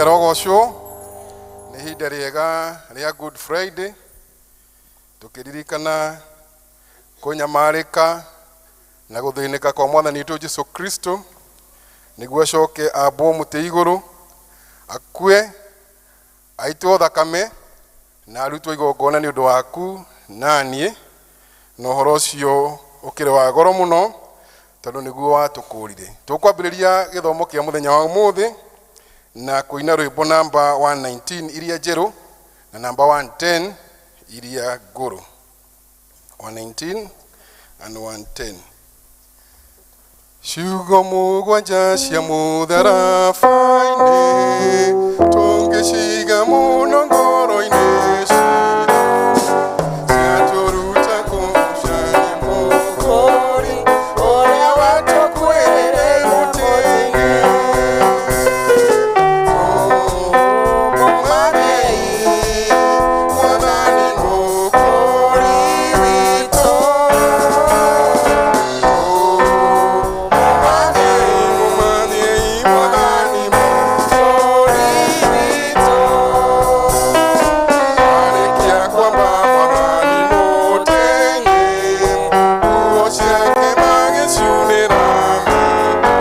Arogocwo. Nĩ ihinda rĩega rĩa Good Friday, tũkĩririkana kũnyamarĩka na gũthĩnĩka kwa Mwathani witũ Jesu Kristo, nĩguo acoke ambwo mũtĩ igũrũ, akue, aitwo thakame na arutwo igongona nĩ ũndũ waku na niĩ. Na ũhoro ũcio ũkĩrĩ wa goro mũno tondũ nĩguo watũkũrire. Tũkwambĩrĩria gĩthomo kĩa mũthenya wa ũmũthĩ na kũina rwĩmbo namba 119 iria njerũ na namba 110 iria ngũrũ. 119 and 110. Ciugo mũgwanja cia mũtharaba-inĩ tũngĩciga mũno ngoro-inĩ citũ, ciatũruta kũgucania mũkũri ũrĩa watũkuĩrĩire mũtĩ-inĩ. Tũmũmathei Mwathani mũkũri witũ. Tũmũmathei, mũmathei Mwathani mũkũri witũ. Arĩkia kwamba Mwathani mũtĩ-inĩ, nguo ciake magĩciunĩra mĩtĩ.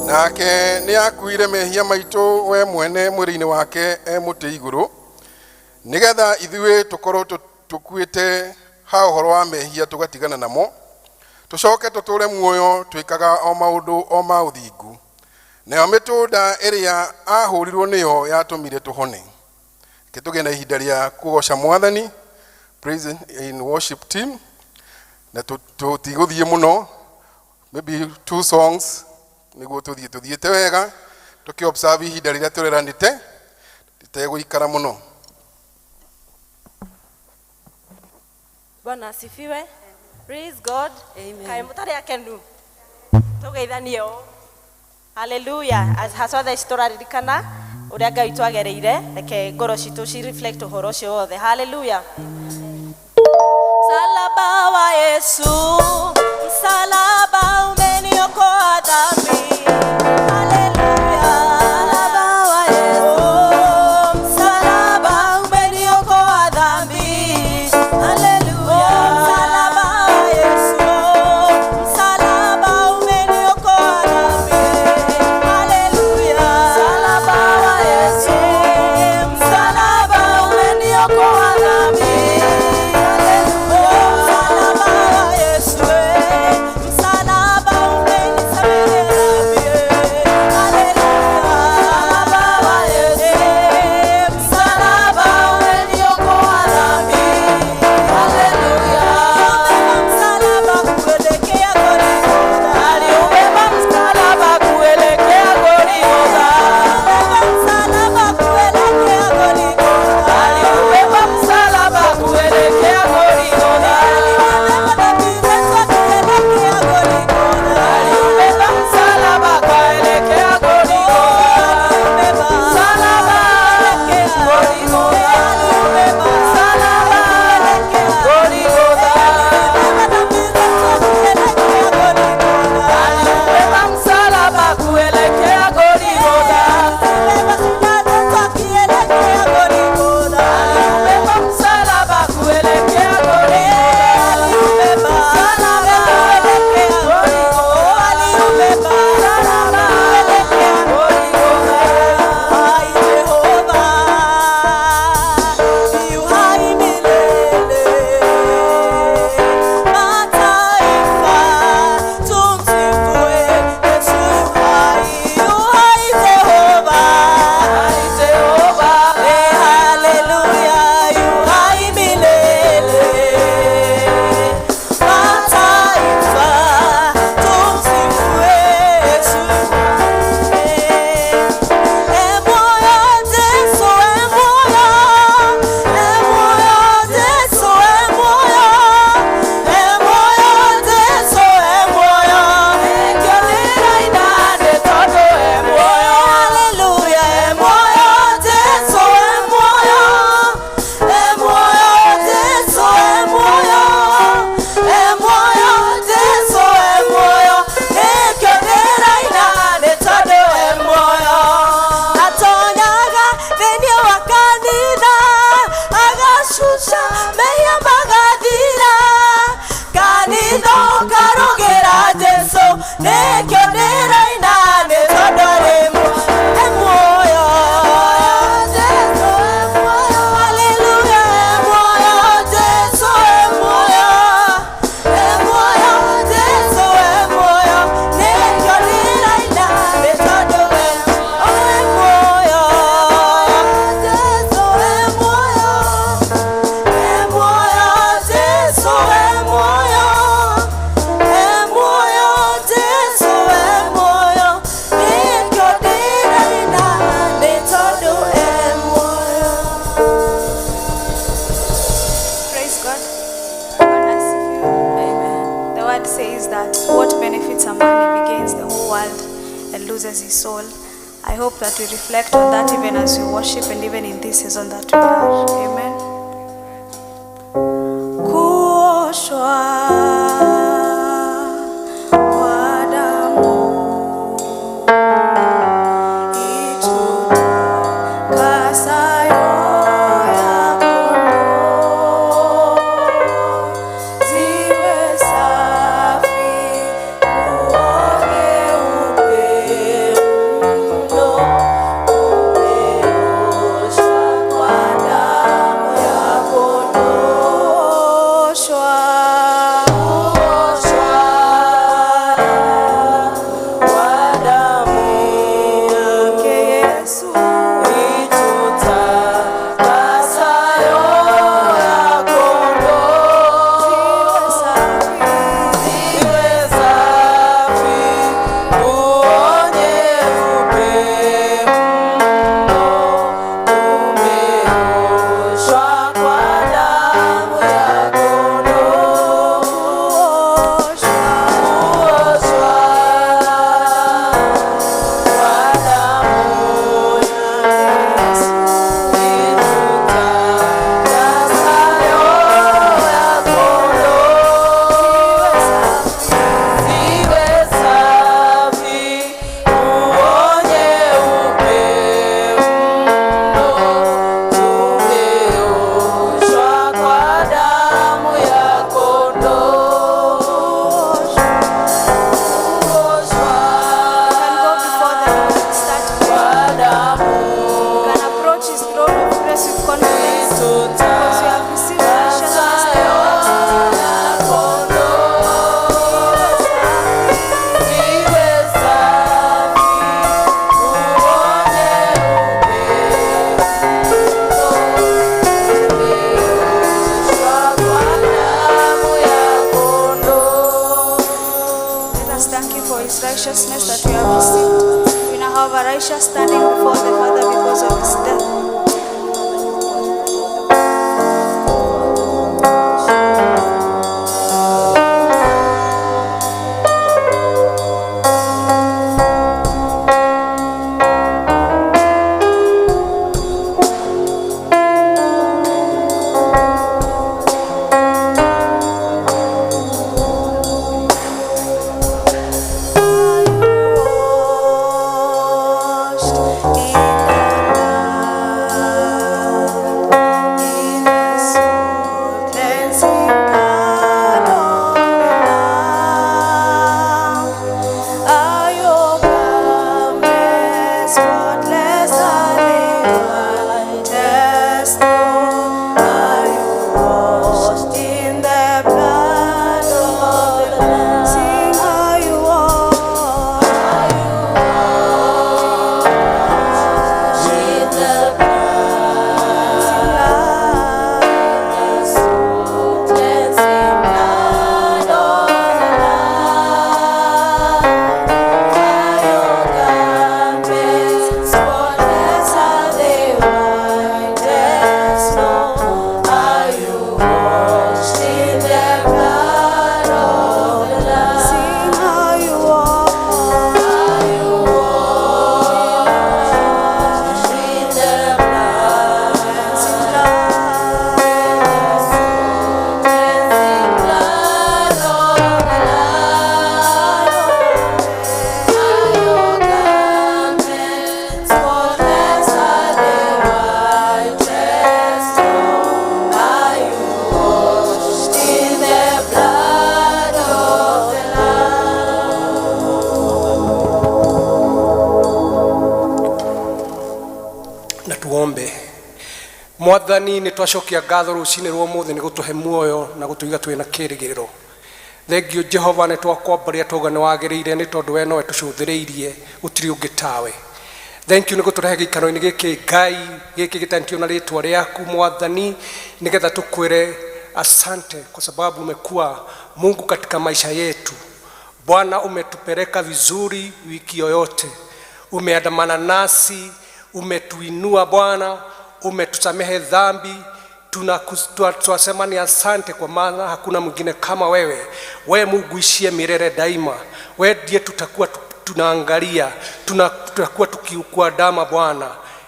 Nake nĩ akuire mehia maitũ we mwene mwĩrĩ-inĩ wake e mũtĩ igũrũ, nĩgetha ithuĩ tũkorwo tũkuĩte ha ũhoro wa mehia tũgatigana namo, tũcoke tũtũre muoyo twĩkaga o maũndũ o ma ũthingu. Nayo mĩtũnda ĩrĩa ahũrirwo nĩyo yatũmire tũhone. Reke tũgĩe na ihinda rĩa kũgoca Mwathani, praise in worship team, na tũtigũthiĩ mũno, maybe two songs nĩguo tũthiĩ tũthiĩte wega, tũkĩ observe ihinda rĩrĩa tũreranĩte rĩtegũikara mũno. Bwana asifiwe. Praise God. Amen. Kaĩ mũtarĩ akenu? Tũgeithanie ũũ. Hallelujah. As haswa thaa ici tũraririkana ũrĩa Ngai twagereire, reke ngoro citũ ci reflect ũhoro ũcio wothe. Hallelujah. Msalaba wa Yesu, msalaba umeniokoa dhambi. Hallelujah. Msalaba wa Yesu, msalaba umeniokoa dhambi. Hallelujah. Msalaba wa Yesu, msalaba umeniokoa dhambi. Hallelujah. Msalaba wa Yesu, msalaba umeniokoa dhambi. Hallelujah. Msalaba wa Yesu, msalaba Nĩkĩo ndĩraina nĩ tondũ arĩ e muoyo. Hallelujah, e muoyo, Jesu e muoyo. E muoyo, Jesu e muoyo. Nĩkĩo ndĩraina nĩ tondũ e muoyo. Jesu e muoyo. E muoyo, Jesu e muoyo. E muoyo, Jesu e muoyo. Nĩkĩo ndĩraina nĩ tondũ e muoyo. Praise God. Bwana asifiwe. Amen. The word says that what benefits a man if he gains the whole world and loses his soul? I hope that we reflect on that even as we worship and even in this season that we are. Amen. Kuoshwa kwa damu itutakasayo ya kondoo ziwe safi nguo nyeupe mno, umeoshwa kwa damu ya kondoo. Oshwa, oshwa Kwa damu yake Yesu itutakasayo ya kondoo. ziwe safi Ziwe safi, nguo nyeupe mno, umeoshwa kwa damu ya kondoo. Oshwa, Kuoshwa kwa damu Yesu itutakasayo ya kondoo. ziwe safi Ziwe safi, nguo nyeupe mno, tumeoshwa kwa damu ya kondoo. Kuoshwa Can go before the Lord and start praying. kwa damu We can approach His throne of grace with confidence because we have received righteousness. itutakasayo ya kondoo. Ziwe safi, nguo nyeupe tumeoshwa kwa damu ya kondoo. Let us thank Him for His righteousness that we have received. We now have a righteous standing before the Father because of His death. Washed in the blood. Mwathani, nĩ twacokia ngatho rũcinĩ rwa ũmũthĩ nĩ gũtũhe muoyo na gũtũiga twĩ na kĩrĩgĩrĩro. Thengiũ Jehova, nĩ twakwambaria twauga nĩ wagĩrĩire, nĩ tondũ we nowe tũcũthĩrĩirie, gũtirĩ ũngĩ tawe. Thank you nĩ gũtũrehe gĩikaro-inĩ gĩkĩ, Ngai, gĩkĩ gĩtanĩtio na rĩtwa rĩaku, Mwathani, nĩgetha tũkwĩre asante kwa sababu umekuwa Mungu katika maisha yetu. Bwana, umetupeleka vizuri wiki yoyote, umeandamana nasi, umetuinua Bwana, umetusamehe dhambi. Tunasema ni asante kwa maana hakuna mwingine kama wewe. Wewe Mungu ishie milele daima, wewe ndiye tutakuwa tunaangalia, tutakuwa tukikuandama Bwana,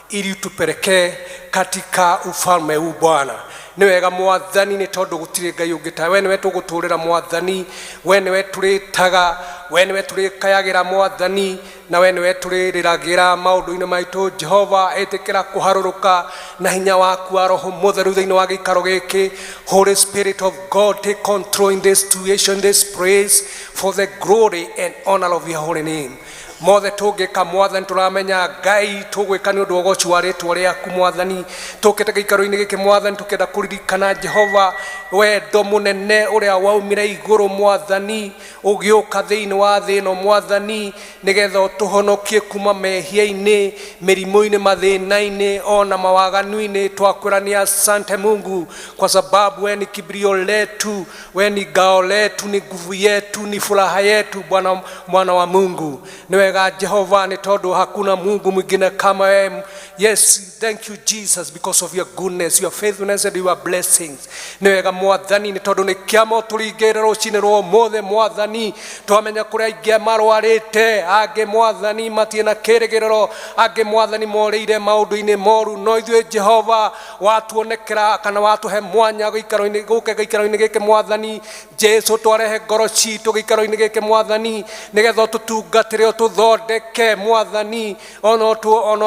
ili tupelekee katika ufalme huu Bwana. Nĩ wega Mwathani, nĩ tondũ gũtirĩ Ngai ũngĩ ta we. Nĩwe tũgũtũrĩra Mwathani, we nĩwe tũrĩtaga, we nĩwe tũrĩkayagĩra Mwathani, na we nĩwe tũrĩrĩragĩra maũndũ-inĩ maitũ. Jehova, ĩtĩkĩra kũharũrũka na hinya waku wa Roho Mũtheru thĩinĩ wa gĩikaro gĩkĩ. Holy Spirit of God, take control in this situation, this place, for the glory and honor of your holy name. Mothe tũngĩka Mwathani, tũramenya Ngai tũgwĩka nĩ ũndũ wa ũgoci wa rĩtwa rĩaku. Mwathani, tũkĩte gĩikaro-inĩ gĩkĩ Mwathani, tũkĩenda kũririkana Jehova wendo mũnene ũrĩa waumire igũrũ Mwathani, ũgĩũka thĩinĩ wa thĩ ĩno Mwathani, nĩgetha ũtũhonokie kuma mehia-inĩ, mĩrimũ-inĩ, mathĩna-inĩ ona mawaganu-inĩ. Twakwĩra ni asante Mungu kwa sababu we ni kimbilio letu, we ni ngao letu, ni nguvu yetu, ni furaha yetu, Bwana mwana wa Mungu. Nĩ wega Jehova, nĩ tondũ hakuna Mungu mwingine kama wewe. Yes, thank you Jesus because of your goodness, your faithfulness and your blessings. Nĩ wega Mwathani, nĩ tondũ nĩ kĩama ũtũringĩre rũcinĩ rwa ũmũthĩ Mwathani. Twamenya kũrĩa aingĩ marwarĩte, angĩ Mwathani matirĩ na kĩrĩgĩrĩro, angĩ Mwathani morĩire maũndũ-inĩ moru, no ithuĩ Jehova watuonekera kana watũhe mwanya gĩikaro-inĩ gũke gĩikaro-inĩ gĩkĩ Mwathani Jesu, twarehe ngoro citũ gĩikaro-inĩ gĩkĩ Mwathani, nĩgetha ũtũtungatĩre, ũtũthondeke Mwathani, ona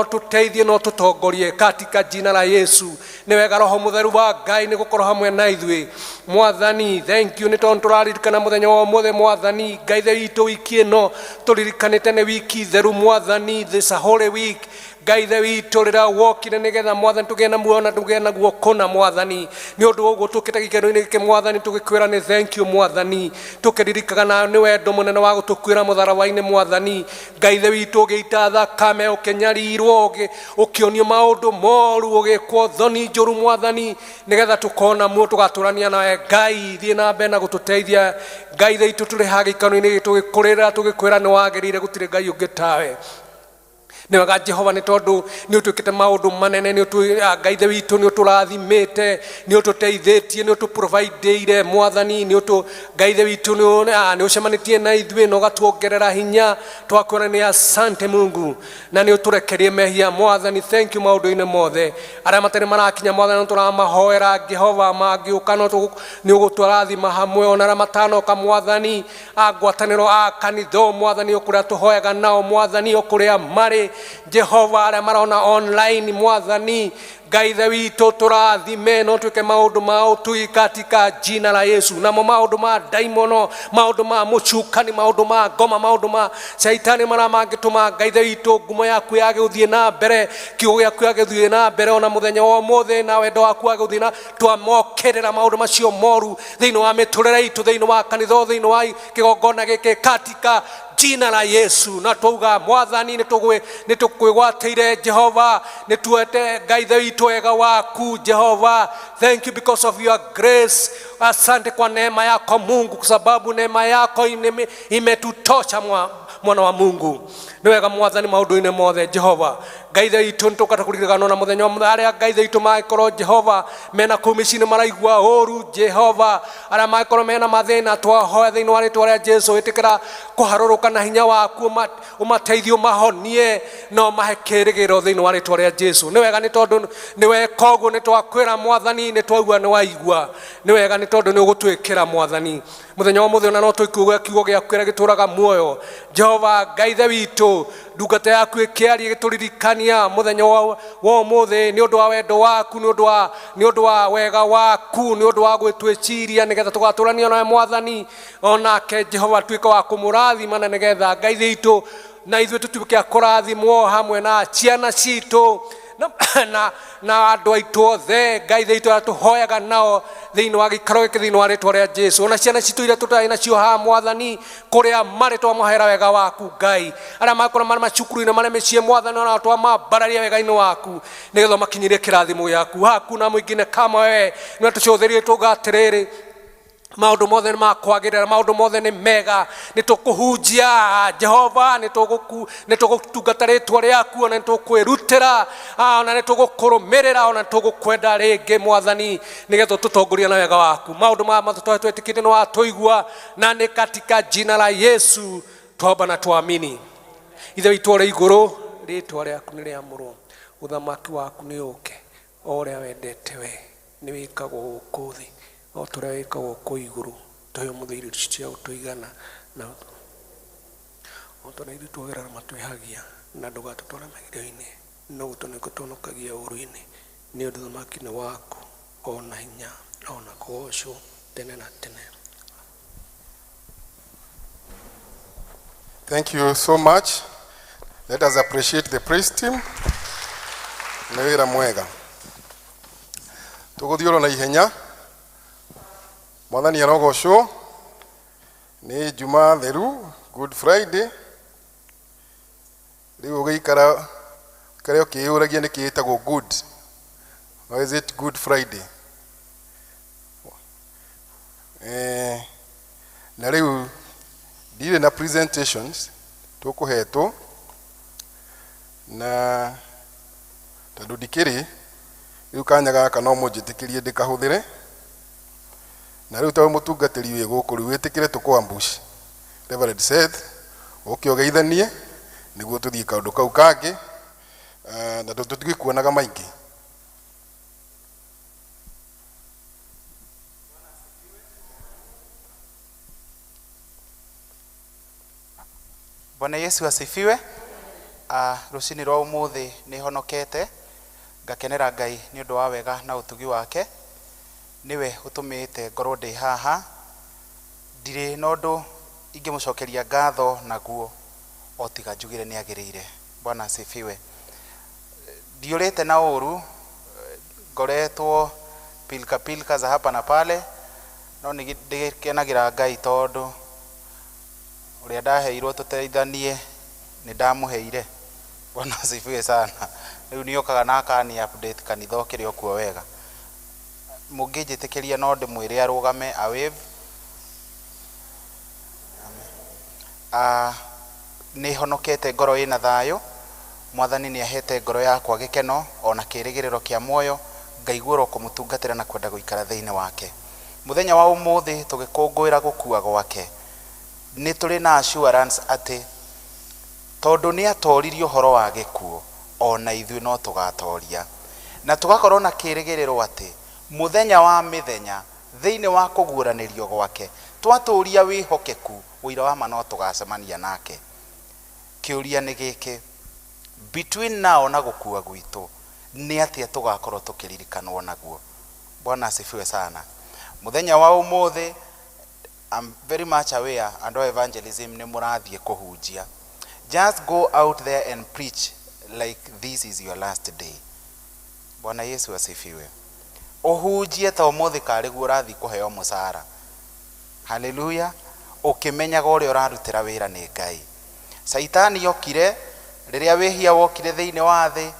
ũtũteithie na ũtũtongorie katika jina la Yesu. Nĩ wega Roho Mũtheru wa Ngai nĩ gũkorwo hamwe na ithuĩ Mwathani. Thank you nĩ tondũ tũraririkana mũthenya wa ũmũthĩ Mwathani Ngai the witũ. Wiki ĩno tũririkanĩte nĩ wiki theru Mwathani, this a holy week Ngai the witũ, rĩrĩa wokire nĩgetha Mwathani tũgĩe na muoyo na tũgĩe naguo kũna Mwathani. Nĩ ũndũ wa ũguo tũkĩte gĩkeno-inĩ gĩkĩ Mwathani, tũgĩkwĩra nĩ thank you Mwathani, tũkĩririkana nĩ wendo mũnene wa gũtũkuĩra mũtharaba-inĩ Mwathani Ngai the witũ, ũgĩita thakame, ũkĩnyarirwo, ũkĩonio maũndũ moru, ũgĩkwo thoni njũru Mwathani, nĩgetha tũkona muo tũgatũrania nawe. Ngai, thiĩ na mbere na gũtũteithia. Ngai the witũ, tũrĩ haha gĩikaro-inĩ gĩkĩ tũgĩkũrĩra, tũgĩkwĩra nĩ wagĩrĩire, gũtirĩ Ngai ũngĩ tawe. Nĩ wega Jehova, nĩ tondũ nĩ ũtwĩkĩte maũndũ manene, nĩ Ngai the witũ, nĩ ũtũrathimĩte, nĩ ũtũteithĩtie, nĩ ũtũprovideire Mwathani, nĩ ũtũ Ngai the witũ, nĩ ũcemanĩtie na ithuĩ na ũgatuongerera hinya. Twakwĩra nĩ asante Mungu, na nĩ ũtũrekerie mehia Mwathani. Thank you maũndũ-inĩ mothe. Arĩa matarĩ marakinya Mwathani, nĩ tũramahoera Jehova, mangĩũka no nĩ ũgũtũrathima hamwe, ona arĩa matanoka Mwathani, a ngwatanĩro a kanitha Mwathani, o kũrĩa tũhoyaga nao Mwathani, o kũrĩa marĩ Jehova, arĩa marona online Mwathani Ngai the witũ, tũrathime no twĩke maũndũ ma ũtugi katika jina la Yesu. Namo maũndũ ma ndaimono, maũndũ ma mũcukani, maũndũ ma ngoma, maũndũ ma caitani marĩa mangĩtũma Ngai the witũ ngumo yaku yage gũthiĩ na mbere, kiugo gĩaku yage gũthiĩ na mbere ona mũthenya wa ũmũthĩ, na wendo waku wage gũthiĩ na twamokĩrĩra maũndũ macio moru thĩinĩ wa mĩtũrĩre itũ, thĩinĩ wa kanitha, thĩinĩ wa kĩgongona gĩkĩ katika jina la Yesu. Na twauga Mwathani nĩ tũkwĩgwatĩire Jehova, nĩ tuete Ngai the witũ wega waku Jehova. Thank you because of your grace. Asante kwa neema yako Mungu, kwa sababu neema yako imetutosha mwana wa Mungu. Nĩ wega Mwathani maũndũ-inĩ mothe. Jehova Ngai the witũ, nĩ tũkata kũririkana na mũthenya wa arĩa Ngai the witũ mangĩkorwo Jehova mena kũu mĩciĩ-inĩ maraigua ũru Jehova, arĩa mangĩkorwo mena mathĩna, twahoya thĩinĩ wa rĩtwa rĩa Jesu, ĩtĩkĩra kũharũrũka na hinya waku, ũmateithie, ũmahonie na ũmahe kĩĩrĩgĩrĩro thĩinĩ wa rĩtwa rĩa Jesu. Nĩ wega nĩ tondũ nĩ weka ũguo. Nĩ twakwĩra Mwathani, nĩ twaigua nĩ waigua. Nĩ wega nĩ tondũ nĩ ũgũtwĩkĩra Mwathani mũthenya wa mũthĩ, ona no tũikuga kiugo gĩaku kĩrĩa gĩtũraga muoyo. Jehova Ngai the witũ, ndungata yaku ĩkĩaria, ĩgĩtũririkania mũthenya wa ũmũthĩ nĩ ũndũ wa wendo waku, nĩ ũndũ wa wega waku, nĩ ũndũ wa gwĩtwĩciria nĩgetha tũgatũrania nawe Mwathani. Onake Jehova tuĩke wa kũmũrathima, na nĩgetha Ngai witũ na ithuĩ tũtuĩke a kũrathimwo hamwe na ciana citũ. na na andũ aitũ othe Ngai thĩ itũ arĩa tũhoyaga nao thĩinĩ wa gĩikaro gĩkĩ thĩinĩ wa rĩtwa rĩa Jesu. Ona ciana citũ iria tũtarĩ nacio haha Mwathani, kũrĩa marĩ twamahera wega waku Ngai. Arĩa makorwo marĩ macukuru-inĩ, marĩ mĩciĩ, Mwathani, ona twamambararia wega-inĩ waku nĩgetha makinyĩrie kĩrathimo gĩaku hakuna mwingine kama wewe. Nĩwe tũcũthĩrĩrie tuga atĩrĩrĩ, maũndũ mothe nĩ makwagĩrĩra, maũndũ mothe nĩ mega. Nĩ tũkũhunjia Jehova, nĩ tũgũtungata rĩtwa rĩaku, ona nĩ tũkwĩrutĩra, ona nĩ tũgũkũrũmĩrĩra, ona nĩ tũgũkwenda rĩngĩ Mwathani, nĩgetha ũtũtongorie na wega waku. Maũndũ maya mothe twetĩkĩtie nĩ watũigua, na nĩ katika jina la Yesu twamba na twamini. Ithe witũ ũrĩ igũrũ, rĩtwa rĩaku nĩ rĩamũrwo, ũthamaki waku nĩ ũke, o ũrĩa wendete we nĩ wĩkagwo gũkũ thĩ o ta ũrĩa wĩkagwo kũu igũrũ. Tũhe ũmũthĩ irio cia gũtũigana, na o ta ũrĩa ithuĩ tuogerera matwĩhagia, na ndũgatũtware magerio-inĩ, no gũtũhonokagia ũũru-inĩ, nĩ ũndũ ũthamaki nĩ waku, ona hinya, ona kũgocwo tene na tene. Thank you so much. Let us appreciate the praise team. Nĩ wĩra mwega. Tũgũthiĩ oro na ihenya. Mwathani arogocwo. Nĩ Juma theru, Good Friday. Rĩu ũgĩikara ũikare ũkĩyũragia nĩkĩ ĩtagwo good. Why is it Good Friday? Na rĩu ndirĩ na presentations tũkũhetwo, na tondũ ndikĩrĩ rĩu, kanya gaka no mũnjĩtĩkĩrie ndĩkahũthĩre. Na rĩu tondũ mũtungatĩri wĩ gũkũ, rĩu wĩtĩkĩre tũkũ ambush Reverend Seth ũke ũgeithanie nĩguo tũthiĩ kaũndũ kau kangĩ. Na tũtigĩkuonaga maingĩ. Bwana Yesu asifiwe. Rũcinĩ rwa ũmũthĩ nĩ honokete, ngakenera Ngai nĩ ũndũ wa wega na ũtugi wake. Nĩwe ũtũmĩte ngorwo ndĩ haha. Ndirĩ na ũndũ ingĩmũcokeria ngatho naguo o tiga njugire nĩ agĩrĩire. Bwana asifiwe. Ndiũrĩte na ũru, ngoretwo pilka pilka za hapa na pale, no nĩ ndĩkenagĩra Ngai tondũ ũrĩa ndaheirwo tũteithanie nĩ ndamũheire. Bwana asifiwe sana. Rĩu nĩ okaga na akani update kanitha ũkĩrĩ o kuo wega. Mũngĩnjĩtĩkĩria no ndĩmwĩre arũgame a wave. Nĩ honokete ngoro ĩna thayũ. Mwathani nĩ ahete ngoro yakwa gĩkeno ona kĩrĩgĩrĩro kĩa muoyo, ngaigua oro kũmũtungatĩra na kwenda gũikara thĩinĩ wake. Mũthenya wa ũmũthĩ tũgĩkũngũĩra gũkua gwake, nĩ tũrĩ na assurance atĩ tondũ nĩ atoririe ũhoro wa gĩkuũ, ona ithuĩ no tũgatoria, na tũgakorwo na kĩrĩgĩrĩro atĩ mũthenya wa mĩthenya thĩinĩ wa kũguũranĩrio gwake, twatũria wĩhokeku, ũira wa ma no tũgacemania nake. Kĩũria nĩ gĩkĩ, between now na gũkua gwitũ nĩ atĩa tũgakorwo tũkĩririkanwo naguo? Bwana asifiwe sana. Mũthenya wa ũmũthĩ, I'm very much aware andũ a evangelism nĩ mũrathiĩ kũhunjia. Just go out there and preach like this is your last day. Bwana Yesu asifiwe. Ũhunjie ta ũmũthĩ karĩguo ũrathiĩ kũheo mũcara. Haleluya. Ũkĩmenyaga ũrĩa ũrarutĩra wĩra nĩ Ngai. Caitani okire rĩrĩa wĩhia wokire thĩinĩ wa thĩ,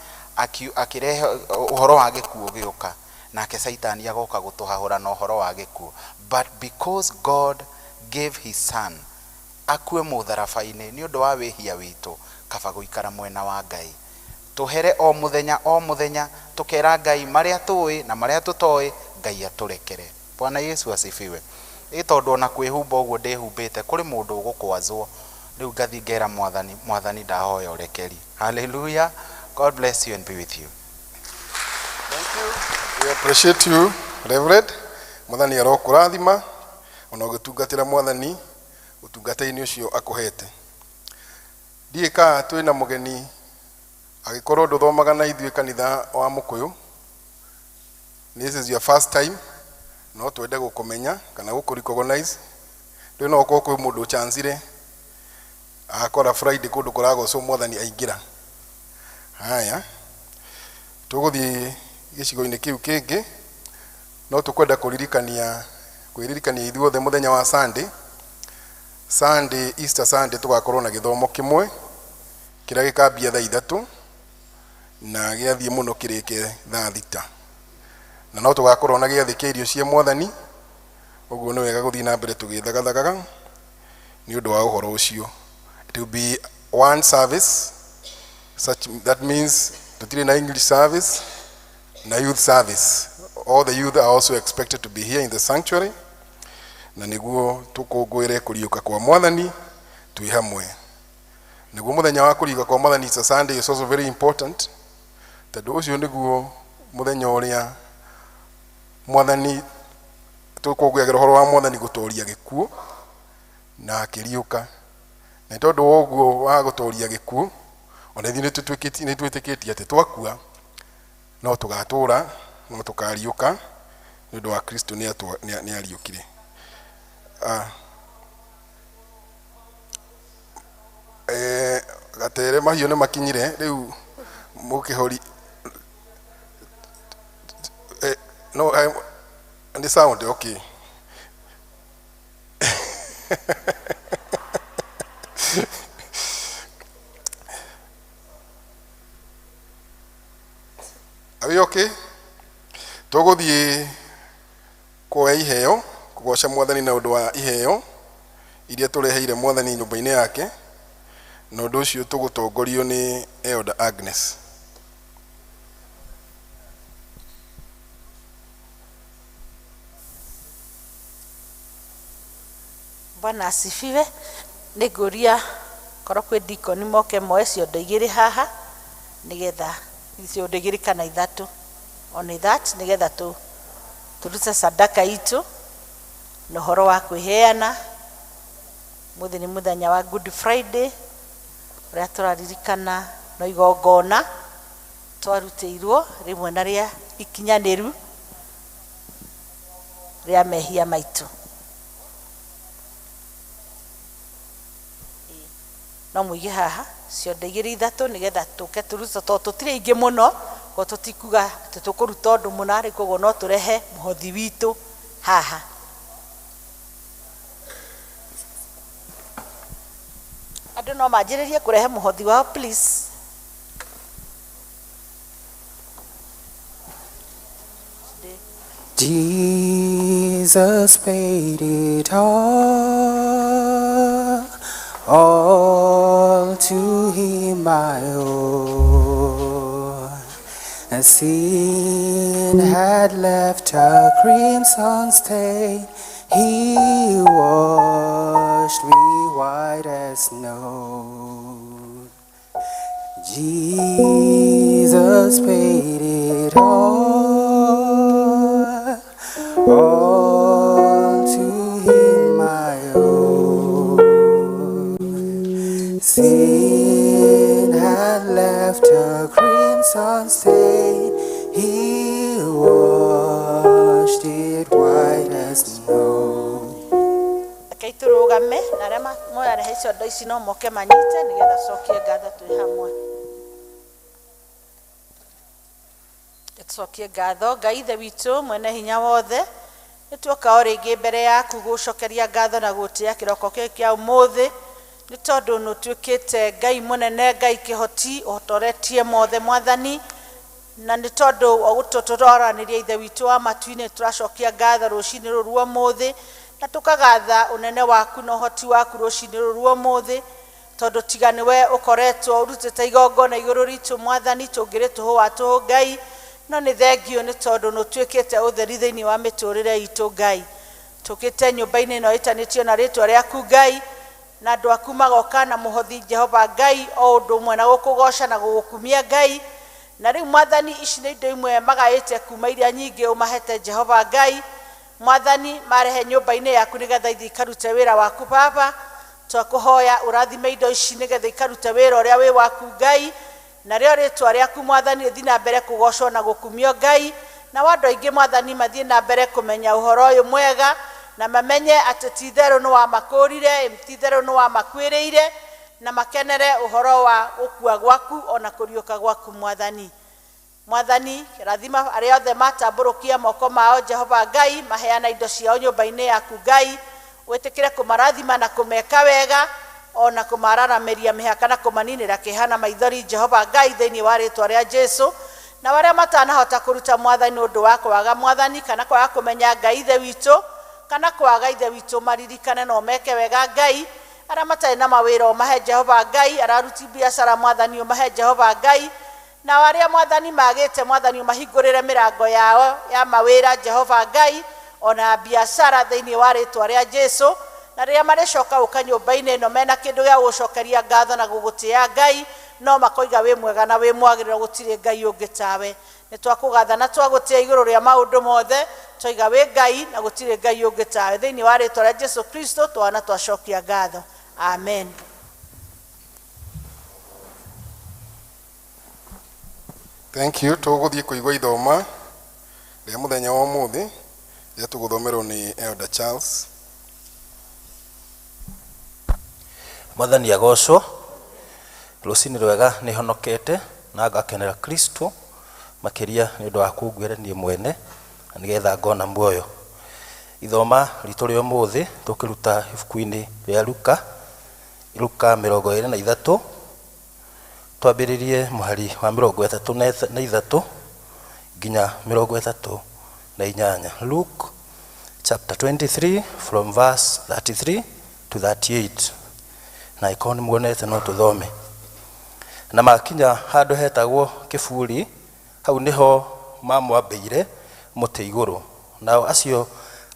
akĩrehe ũhoro wa gĩkuũ gĩũka, nake Caitani agoka gũtũhahũra na ũhoro wa gĩkuũ. But because God gave his son akue mũtharaba-inĩ nĩ ũndũ wa wĩhia witũ, kaba gũikara mwena wa Ngai. Tũhere o mũthenya o mũthenya tũkera Ngai marĩa tũĩ na marĩa tũtoĩ, Ngai atũrekere. Bwana Yesu asifiwe. Ĩ tondũ ona kwĩhumba ũguo ndĩhumbĩte kũrĩ mũndũ ũgũkwazwo, rĩu ngathiĩ ngera Mwathani, Mwathani ndahoya ũrekeri. Hallelujah. God bless you and be with you. Thank you. We appreciate you, Reverend. Mwathani arokũrathima ona ũgĩtungatĩra Mwathani ũtungata-inĩ ũcio akũhete. Ndiĩ kana twĩna mũgeni, agĩkorwo ndũthomaga na ithuĩ kanitha wa Mũkũyũ. This is your first time, no twende gũkũmenya kana gũkũ recognize. Ndũĩ no ũkorwo kwĩ mũndũ ũchancire agakora Friday kũndũ kũragocwo Mwathani aingĩra. Haya. Tũgũthiĩ gĩcigo-inĩ kĩu kĩngĩ, no tũkwenda kũririkania kwĩririkania ithuothe mũthenya wa Sunday. Sunday, Easter Sunday, tũgakorwo na gĩthomo kĩmwe kĩrĩa gĩkambia thaa 3 na gĩathiĩ mũno kĩrĩke thaa 6, na no tũgakorwo na gĩathĩ kĩa irio cia mwathani. Ũguo nĩ wega gũthiĩ na mbere tũgĩthagathagaga nĩ ũndũ wa ũhoro ũcio. It will be one service, such that means tũtirĩ na English service na youth service. All the youth are also expected to be here in the sanctuary, na nĩguo tũkũngũĩre kũriũka kwa mwathani twĩ hamwe. Nĩguo mũthenya wa kũriũka kwa mwathani, Easter Sunday, is also very important, tondũ ũcio nĩguo mũthenya ũrĩa mwathani tũkũngũyagĩra ũhoro wa mwathani gũtoria gĩkuũ na akĩriũka. Na tondũ wa ũguo wa gũtoria gĩkuũ, ona ithuĩ nĩ twĩtĩkĩtie atĩ twakua no tũgatũra, no tũkariũka, nĩ ũndũ wa Kristo nĩ ariũkire. Ah. Gatere mahiũ nĩ makinyire rĩu mũkĩhori, no nĩ sound okay. Are we okay? Tũgũthiĩ kuoya iheo, kũgoca mwathani na ũndũ wa iheo iria tũreheire mwathani nyũmba-inĩ yake, na ũndũ ũcio tũgũtongorio nĩ Elder Agnes. Bwana asifiwe. Nĩ ngũria korwo kwĩ dikoni moke moe ciondo 2 haha, nĩgetha ciondo 2 kana 3, only that, nĩgetha tũrute sadaka itũ na ũhoro wa kwĩheana. Mũthĩ nĩ mũthenya wa Good Friday ũrĩa tũraririkana no igongona twarutĩirwo rĩmwe na rĩa ikinyanĩru rĩa mehia maitũ. No mũige haha ciondo 2 3, nĩgetha tũke tũrute, tondũ tũtirĩ aingĩ mũno, koguo tũtikuga atĩ tũkũruta ũndũ mũna rĩ, koguo no tũrehe mũhothi witũ haha. Andũ no manjĩrĩrie kũrehe mũhothi wao, please. Jesus paid it all to him I owe. A sin had left a crimson stain, he washed me white as snow. Jesus paid it all to him I owe. Sin had left a crimson stain, he washed it white as snow. Reke tũrũgame na arĩa moyarehe ciondo ici no moke manyite, nĩgetha cokie ngatho twĩ hamwe. Tũcokie ngatho Ngai Ithe witũ mwene hinya wothe. Nĩ tuoka o rĩngĩ mbere yaku gũcokeria ngatho na gũtĩa kĩroko gĩkĩ kĩa ũmũthĩ, nĩ tondũ nĩ ũtuĩkĩte Ngai mũnene, Ngai kĩhoti, ũhotoretie mothe mwathani, na nĩ tondũ wa gũtũtũroranĩria Ithe witũ wa matu-inĩ, tũracokia ngatho rũcinĩ rũrũ rwa ũmũthĩ, na tũkagatha ũnene waku na ũhoti waku rũcinĩ rũrũ rwa ũmũthĩ, tondũ tiga nĩwe ũkoretwo ũrutĩte igongona igũrũ ritũ mwathani, tũngĩrĩ tũhũ wa tũhũ Ngai, no nĩ thengio nĩ tondũ nĩ ũtuĩkĩte ũtheri thĩinĩ wa mĩtũrĩre itũ Ngai. Tũkĩte nyũmba-inĩ ĩno ĩtanĩtio na rĩtwa rĩaku Ngai, na andũ aku magoka na mũhothi Jehova Ngai, o ũndũ ũmwe na gũkũgoca na gũgũkumia Ngai. Na rĩu mwathani, ici nĩ indo imwe magaĩte kuma iria nyingĩ ũmahete Jehova Ngai. Mwathani, marehe nyũmba-inĩ yaku nĩgetha ithiĩ ikarute wĩra waku Baba. Twakũhoya ũrathime indo ici nĩgetha ikarute wĩra ũrĩa wĩ waku Ngai, na rĩo rĩtwa rĩaku mwathani rĩthiĩ na mbere kũgocwo na gũkumio Ngai, na andũ aingĩ mwathani mathiĩ na mbere kũmenya ũhoro ũyũ mwega, na mamenye atĩ ti itherũ nĩ wamakũũrire, ti itherũ nĩ wamakuĩrĩire, na makenere ũhoro wa gũkua gwaku ona kũriũka gwaku mwathani. Mwathani rathima arĩa othe matambũrũkia moko mao Jehova Ngai, maheana indo ciao nyũmba-inĩ yaku Ngai, wĩtĩkĩre kũmarathima na kũmeka wega ona kũmararamĩria mĩhaka na kũmaninĩra kĩeha na maithori Jehova Ngai, thĩinĩ wa rĩtwa rĩa Jesu. Na arĩa matanahota kũruta Mwathani ũndũ wa kwaga Mwathani kana kwaga kũmenya Ngai ithe witũ kana kwaga ithe witũ, maririkane no meke wega Ngai. Arĩa matarĩ na mawĩra ũmahe Jehova Ngai, araruti biacara Mwathani ũmahe Jehova Ngai, na arĩa Mwathani magĩte Mwathani ũmahingũrĩre mĩrango yao ya mawĩra Jehova Ngai, ona biacara thĩinĩ wa rĩtwa rĩa Jesu. Na rĩrĩa marĩcoka gũka nyũmba-inĩ ĩno mena kĩndũ gĩa gũcokeria ngatho na gũgũtĩa Ngai, no makoiga wĩ mwega na wĩ mwagĩrĩru, gũtirĩ Ngai ũngĩ tawe. Nĩ twakũgatha na twagũtĩa igũrũ rĩa maũndũ mothe, twaiga wĩ Ngai na gũtirĩ Ngai ũngĩ tawe. Thĩinĩ wa rĩtwa rĩa Jesu Kristo twana twacokia ngatho, amen. Thank you. Tũgũthiĩ kũigua ithoma rĩa mũthenya wa ũmũthĩ rĩa tũgũthomerwo nĩ Elder Charles. Mwathani agocwo. Rũcinĩ rwega. Nĩ honokete na ngakenera Kristo makĩria nĩ ũndũ wa kũnguĩra niĩ mwene na nĩgetha ngona muoyo. Ithoma ritũ rĩa ũmũthĩ tũkĩruta ibuku-inĩ rĩa Luka, Luka 23, twambĩrĩrie mũhari wa 33 nginya 38. Luke chapter 23 from verse 33 to 38. Na ikorwo nĩ muonete no tũthome. Na makinya handũ hetagwo kĩburi, hau nĩho mamwambĩire mũtĩ igũrũ, nao acio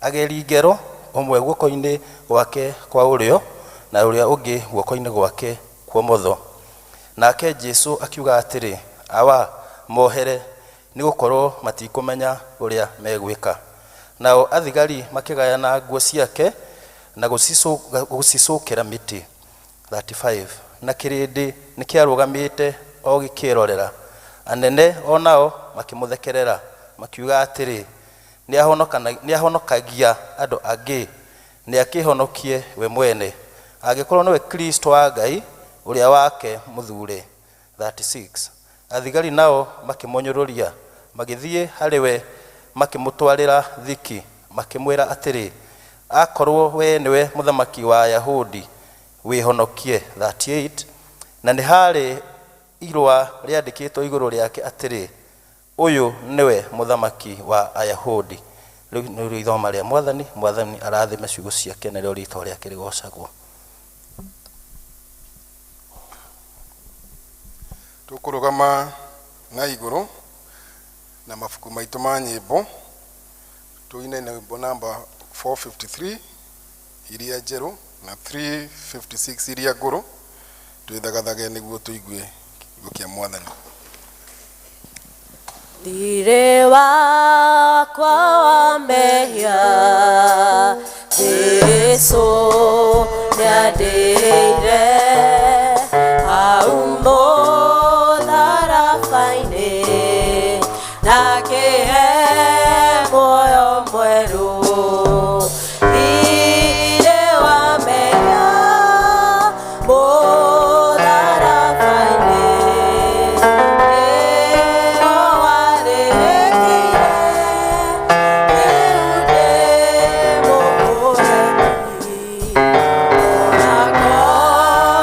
ageri ngero, ũmwe guoko-inĩ gwake kwa ũrĩo na ũrĩa ũngĩ guoko-inĩ gwake kwa ũmotho. Nake Jesu akiuga atĩrĩ, "Awa, mohere, nĩ gũkorwo matikũmenya ũrĩa megwĩka." Nao athigari makĩgayana nguo ciake na gũcicũkĩra mĩtĩ. 35. Na kĩrĩndĩ nĩkĩarũgamĩte o gĩkĩrorera. Anene o nao makĩmũthekerera, makiuga atĩrĩ, "Nĩahonokagia andũ angĩ, nĩakĩhonokie we mwene, angĩkorwo nĩwe Kristo wa Ngai, ũrĩa wake mũthure." 36. Athigari nao makĩmũnyũrũria, magĩthiĩ harĩ we makĩmũtwarĩra thiki, makĩmwĩra atĩrĩ, "Akorwo we nĩwe mũthamaki wa Ayahudi, wĩhonokie." 38. Na nĩ harĩ irũa rĩandĩkĩtwo igũrũ rĩake atĩrĩ, "Ũyũ nĩwe mũthamaki wa Ayahudi." Rĩu nĩrĩo ithoma rĩa Mwathani. Mwathani arathime ciugo ciake narĩo rĩtwa rĩake rĩgocagwo. Tũkũrũgama na igũrũ na mabuku maitũ ma nyĩmbo, tũine nyĩmbo namba 453 iria njerũ na 356 iria ngũrũ, twĩthagathage nĩguo tũigue kiugo kĩa Mwathani. Thirĩ wakwa wa mehia Jesu nĩandĩhĩire hau mũtharaba-inĩ, na akĩhe muoyo mwerũ. Thirĩ wa mehia mũtharaba-inĩ nĩho warĩhĩkire, rĩu ndĩ mũkũrani. Onakorwo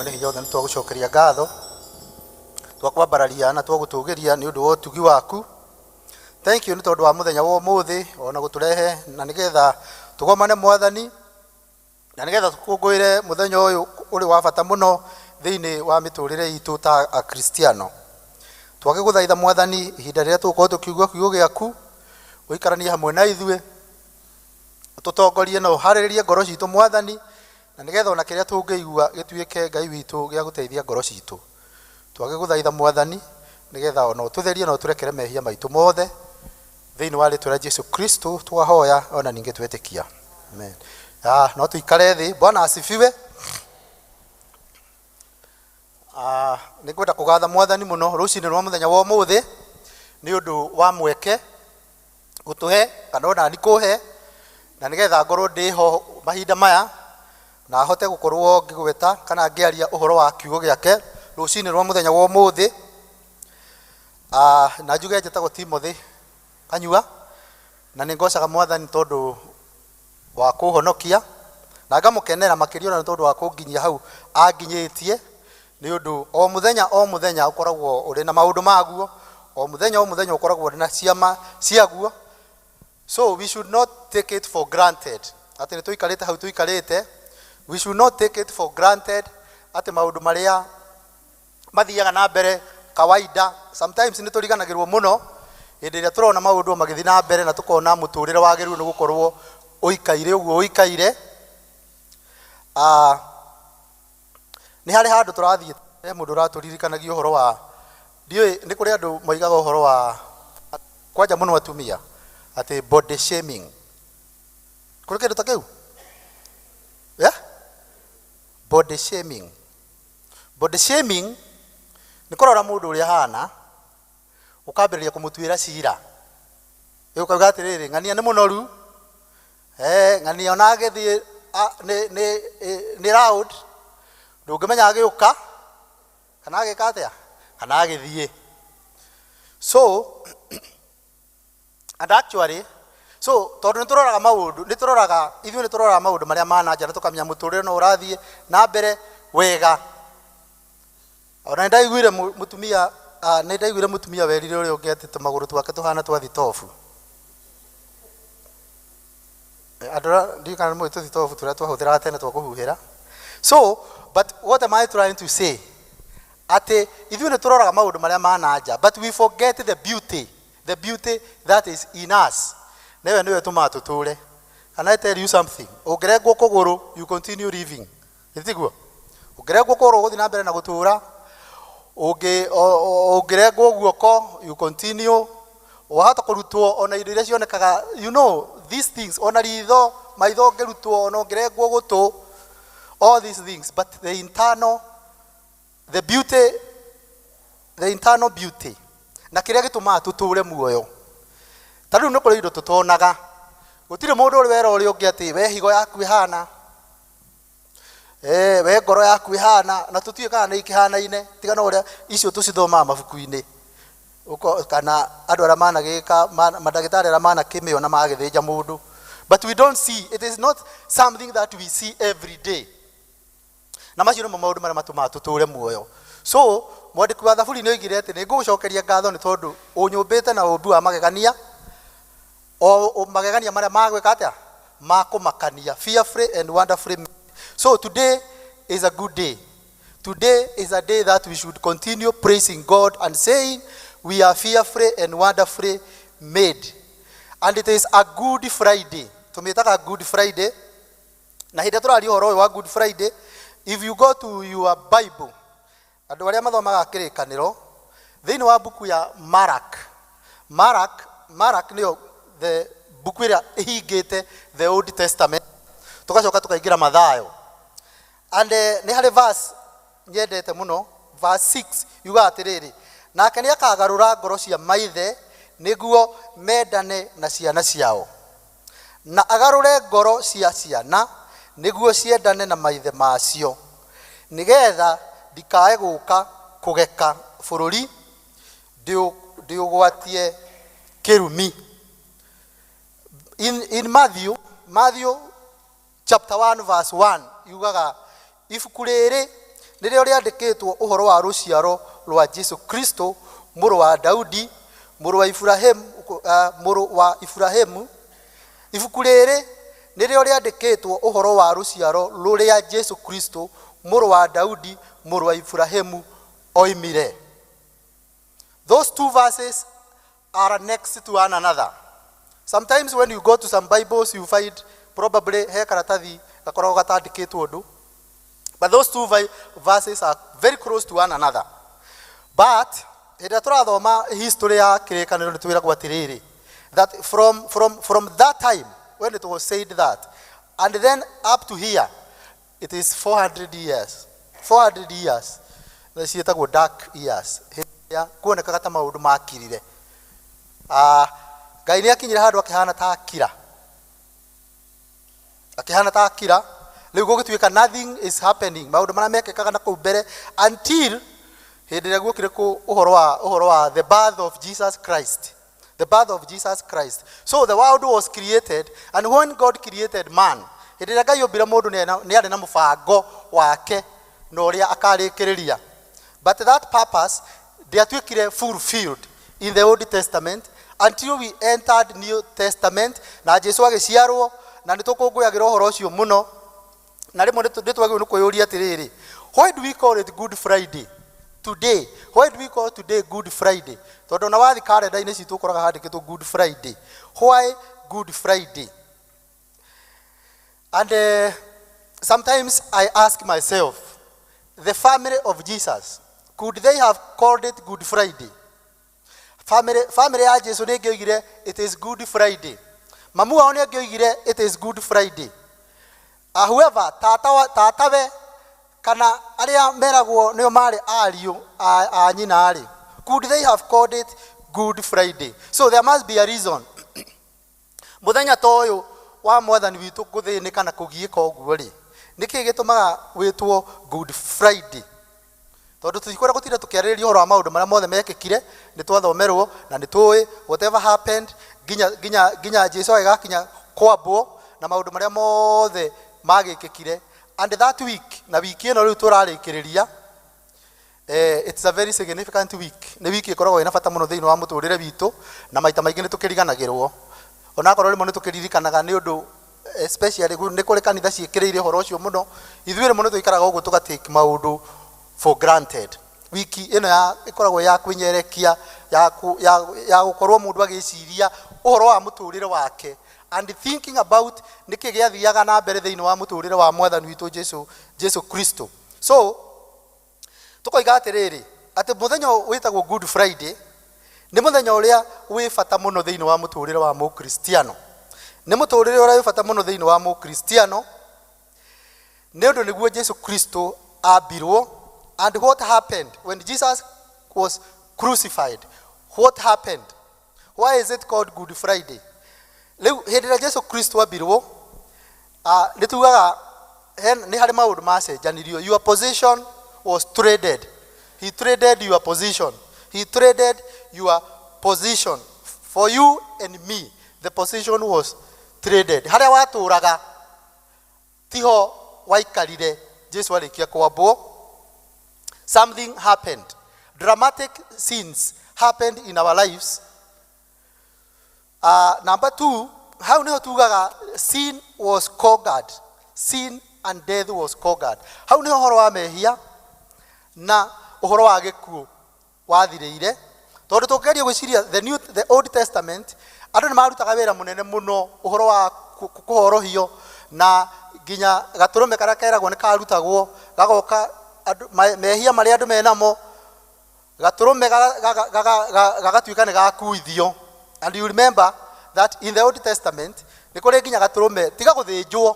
Mwene Hinya Wothe, nĩ twagũcokeria ngatho, twakwambararia na twagũtũgĩria nĩ ũndũ wa ũtugi waku. Thank you nĩ tondũ wa mũthenya wa ũmũthĩ ona gũtũrehe na nĩgetha tũgomane Mwathani, na nĩgetha tũkũngũĩre mũthenya ũyũ ũrĩ wa bata mũno thĩinĩ wa mĩtũrĩre itũ ta Akristiano. Twagĩgũthaitha Mwathani, ihinda rĩrĩa tũgũkorwo tũkiugua kiugo gĩaku, ũikaranie hamwe na ithuĩ, ũtũtongorie na ũharĩrĩrie ngoro citũ Mwathani, na nĩgetha ona kĩrĩa tũngĩigua gĩtuĩke Ngai witũ gĩa gũteithia ngoro citũ. Twagĩgũthaitha Mwathani, nĩgetha ona ũtũtherie na ũtũrekere mehia maitũ mothe, thĩinĩ wa rĩtwa rĩa Jesu Kristo twahoya ona ningĩ twetĩkia. Amen. Ah, no tuikare thĩ. Bwana asifiwe. Ah, nĩ ngwenda kũgatha Mwathani mũno rũcinĩ rwa mũthenya wa ũmũthĩ nĩ ũndũ wa mweke gũtũhe kana ona ni kũhe, na nĩgetha ngorwo ndĩho mahinda maya na hote gũkorwo ngĩgweta kana ngĩaria ũhoro wa kiugo gĩake rũcinĩ rwa mũthenya wa ũmũthĩ. Ah, na njuge njĩtagwo Timothy Kanyua, na nĩ ngocaga Mwathani tondũ wa kũhonokia, na ngamũkenera makĩria ona nĩ tondũ wa kũnginyia hau anginyĩtie, nĩ ũndũ o mũthenya o mũthenya ũkoragwo ũrĩ na maũndũ maguo, o mũthenya o mũthenya ũkoragwo ũrĩ na ciama ciaguo. So we should not take it for granted atĩ nĩ tũikarĩte hau tũikarĩte. We should not take it for granted atĩ maũndũ marĩa mathiaga na mbere kawaida. Sometimes nĩ tũriganagĩrwo mũno hĩndĩ ĩrĩa tũrona maũndũ magĩthiĩ na mbere na tũkona mũtũrĩre wagĩrĩirwo nĩ gũkorwo ũikaire ũguo ũikaire. Ah, nĩ harĩ handũ tũrathiĩ, he mũndũ ũratũririkanagia ũhoro wa, ndiũĩ nĩ kũrĩ andũ moigaga ũhoro wa kwanja mũno atumia atĩ body shaming. Kũrĩ kĩndũ ta kĩu? Yeah? Body shaming. Body shaming nĩ kũrora mũndũ ũrĩa ahana ũkambĩrĩria kũmũtuĩra cira, ũkauga atĩrĩrĩ, ng'ania nĩ mũnoru, eh, ng'ania ona agĩthiĩ nĩ round, ndũngĩmenya agĩũka kana agĩka atĩa kana agĩthiĩ. So and actually, so tondũ nĩ tũroraga maũndũ, nĩ tũroraga ithuĩ, nĩ tũroraga maũndũ marĩa ma na nja na tũkamenya mũtũrĩre no ũrathiĩ na mbere wega. Ona nĩ ndaiguire mũtumia, nĩ ndaiguire mũtumia werire ũrĩa ũngĩ atĩ tũmagũrũ twake tũhana twa thitobu. Andũ arĩa ndiũĩ kana nĩ mũĩ tũthitobu tũrĩa twahũthĩraga tene twa kũhuhĩra. So but what am I trying to say? Atĩ ithuĩ nĩ tũroraga maũndũ marĩa ma na nja, but we forget the beauty, the beauty that is in us, nĩwe nĩwe tũmaga tũtũre. Can I tell you something? Ũngĩrengwo kũgũrũ, you continue living, ĩtiguo? Ũngĩrengwo kũgũrũ, ũgũthiĩ na mbere na gũtũra. Ũngĩrengwo guoko, you continue. Wahota kũrutwo ona indo iria cionekaga, you know these things, ona ritho, maitho ũngĩrutwo, ona ũngĩrengwo gũtũ, all these things, but the internal, the beauty, the internal beauty na kĩrĩa gĩtũmaga tũtũre muoyo. Ta rĩu nĩ kũrĩ indo tũtonaga. Gũtirĩ mũndũ ũrĩ wera ũrĩa ũngĩ atĩ we higo yaku ĩhana, eh, we ngoro yaku ĩhana, na tũtiũĩ kana nĩ ikĩhanaine, tiga no ũrĩa icio tũcithomaga mabuku-inĩ. Kana andũ arĩa managĩka mandagĩtarĩ arĩa manakĩmĩona magĩthĩnja mũndũ, but we don't see it. Is not something that we see every day, na macio nĩmo maũndũ marĩa matũmaga tũtũre muoyo. So mwandĩki wa Thaburi nĩ oigire atĩ nĩ ngũgũcokeria ngatho nĩ tondũ ũnyũmbĩte na ũmbi wa magegania, o magegania marĩa magwĩka atĩa, makũmakania, fearfully and wonderfully made. So today is a good day. Today is a day that we should continue praising God and saying we are fearfully and wonderfully made. And it is a Good Friday. Tũmĩtaga Good Friday, na hĩndĩ ĩrĩa tũraria ũhoro ũyũ wa Good Friday, if you go to your Bible, andũ arĩa mathomaga Kĩrĩkanĩro, thĩinĩ wa mbuku ya Marak, Marak nĩyo the mbuku ĩrĩa ĩhingĩte the Old Testament, tũgacoka tũkaingĩra Mathayo. And nĩ harĩ verse nyendete mũno, verse 6 yugaga atĩrĩrĩ, nake nĩ akagarũra ngoro cia maithe nĩguo mendane na ciana ciao, na agarũre ngoro cia ciana nĩguo ciendane na maithe macio, nĩgetha ndikae gũka kũgeka bũrũri ndĩũgwatie kĩrumi. In Matthew chapter 1 verse 1 yugaga ibuku rĩrĩ Nĩrĩo rĩandĩkĩtwo ũhoro wa rũciaro rwa Jesu Kristo, mũrũ wa Daudi, mũrũ wa Ibrahimu, mũrũ wa Ibrahimu. Ibuku rĩrĩ nĩrĩo rĩandĩkĩtwo ũhoro wa rũciaro rũrĩa Jesu Kristo, mũrũ wa Daudi, mũrũ wa Ibrahimu oimire. Those two verses are next to one another. Sometimes when you go to some Bibles, you find probably he karatathi gakoragwo gatandĩkĩtwo ũndũ. But those two verses are very close to one another. But hĩndĩ ĩrĩa tũrathoma history ya kĩrĩkanĩro, nĩ twĩragwo atĩrĩrĩ, that from that time when it was said that and then up to here, it is 400 years. 400 years na ciĩtagwo dark years, hĩndĩ ĩrĩa kuonekaga ta maũndũ makirire. Ah, Ngai nĩ akinyire handũ akĩhana ta akira, akĩhana ta akira. Rĩu gũgĩtuĩka nothing is happening, maũndũ marĩa mekĩkaga na kũu mbere, until hĩndĩ ĩrĩa guokire kũ ũhoro wa the birth of Jesus Christ, the birth of Jesus Christ. So the world was created, and when God created man, hĩndĩ ĩrĩa Ngai ombire mũndũ, nĩ arĩ na mũbango wake na ũrĩa akarĩkĩrĩria, but that purpose ndĩatuĩkire fulfilled in the Old Testament until we entered New Testament na Jesu agĩciarwo, na nĩ tũkũngũyagĩra ũhoro ũcio mũno. Na rĩmwe nĩ twagĩrĩirwo nĩ kwĩyũria atĩrĩrĩ, why do we call it Good Friday today? Why do we call today Good Friday? Tondũ ona wathi karenda-inĩ citũ, ũkoraga handĩkĩtwo Good Friday. Why Good Friday? And sometimes I ask myself, the family of Jesus, could they have called it Good Friday? Family ya Jesu nĩ ĩngĩoigire it is Good Friday? Mamu wao nĩ angĩoigire it is Good Friday? Whoever tata tatawe kana arĩa meragwo nĩo marĩ ariũ a nyina rĩ, could they have called it Good Friday? So there must be a reason mũthenya ta ũyũ wa Mwathani witũ gũthĩnĩka na kũgiĩka ũguo rĩ, nĩkĩ gĩtũmaga wĩtwo Good Friday? Tondũ tũtikwenda gũtinda tũkĩarĩrĩria ũhoro wa maũndũ marĩa mothe mekĩkire. Nĩ twathomerwo na nĩ tũĩ whatever happened nginya Jesu agĩgakinya kwambwo na maũndũ marĩa mothe magĩkĩkire. And that week, na wiki ĩno rĩu tũrarĩkĩrĩria, it's a very significant week. Nĩ wiki ĩkoragwo ĩna bata mũno thĩinĩ wa mũtũrĩre witũ, na maita maingĩ nĩ tũkĩriganagĩrwo, onakorwo rĩmwe nĩ tũkĩririkanaga, nĩ ũndũ especially nĩ kũrĩ kanitha ciĩkĩrĩire ũhoro ũcio mũno. Ithuĩ rĩmwe nĩ tũikaraga ũguo tũgatake maũndũ for granted. Wiki ĩno ya ĩkoragwo ya kwĩnyerekia, ya gũkorwo mũndũ agĩciria ũhoro wa mũtũrĩre wake and thinking about nĩkĩ gĩathiaga na mbere thĩinĩ wa mũtũrĩre wa Mwathani witũ Jesu Kristo. So tũkoiga atĩrĩrĩ, atĩ mũthenya wĩtagwo Good Friday nĩ mũthenya ũrĩa wĩ bata mũno thĩinĩ wa mũtũrĩre wa mũkristiano. Nĩ mũtũrĩre ũrĩa wĩ bata mũno thĩinĩ wa mũkristiano, nĩ ũndũ nĩguo Jesu Kristo ambirwo. And what happened when Jesus was crucified? What happened? Why is it called Good Friday? Rĩu hĩndĩ ĩrĩa Jesu Kristo ambirwo, nĩ tugaga nĩ harĩ maũndũ macenjanirio. Your position was traded. He traded your position. He traded your position for you and me. The position was traded. Harĩa watũraga tiho waikarire. Jesu arĩkia kwambwo, something happened. Dramatic scenes happened in our lives. Number two, hau niho tugaga sin was conquered. Sin and death was conquered. Hau niho ũhoro wa mehia na ũhoro wa gĩkuũ wathirĩire, tondũ tũngĩgeria gwĩciria the Old Testament, andũ nĩ marutaga wĩra mũnene mũno ũhoro wa kũhorohio, na nginya gatũrũme karĩa keragwo nĩ karutagwo gagoka mehia marĩa andũ menamo, gatũrũme gagatuĩka nĩ gakuithio. And you remember that in the Old Testament nĩ kũrĩ nginya gatũrũme, tiga gũthĩnjwo,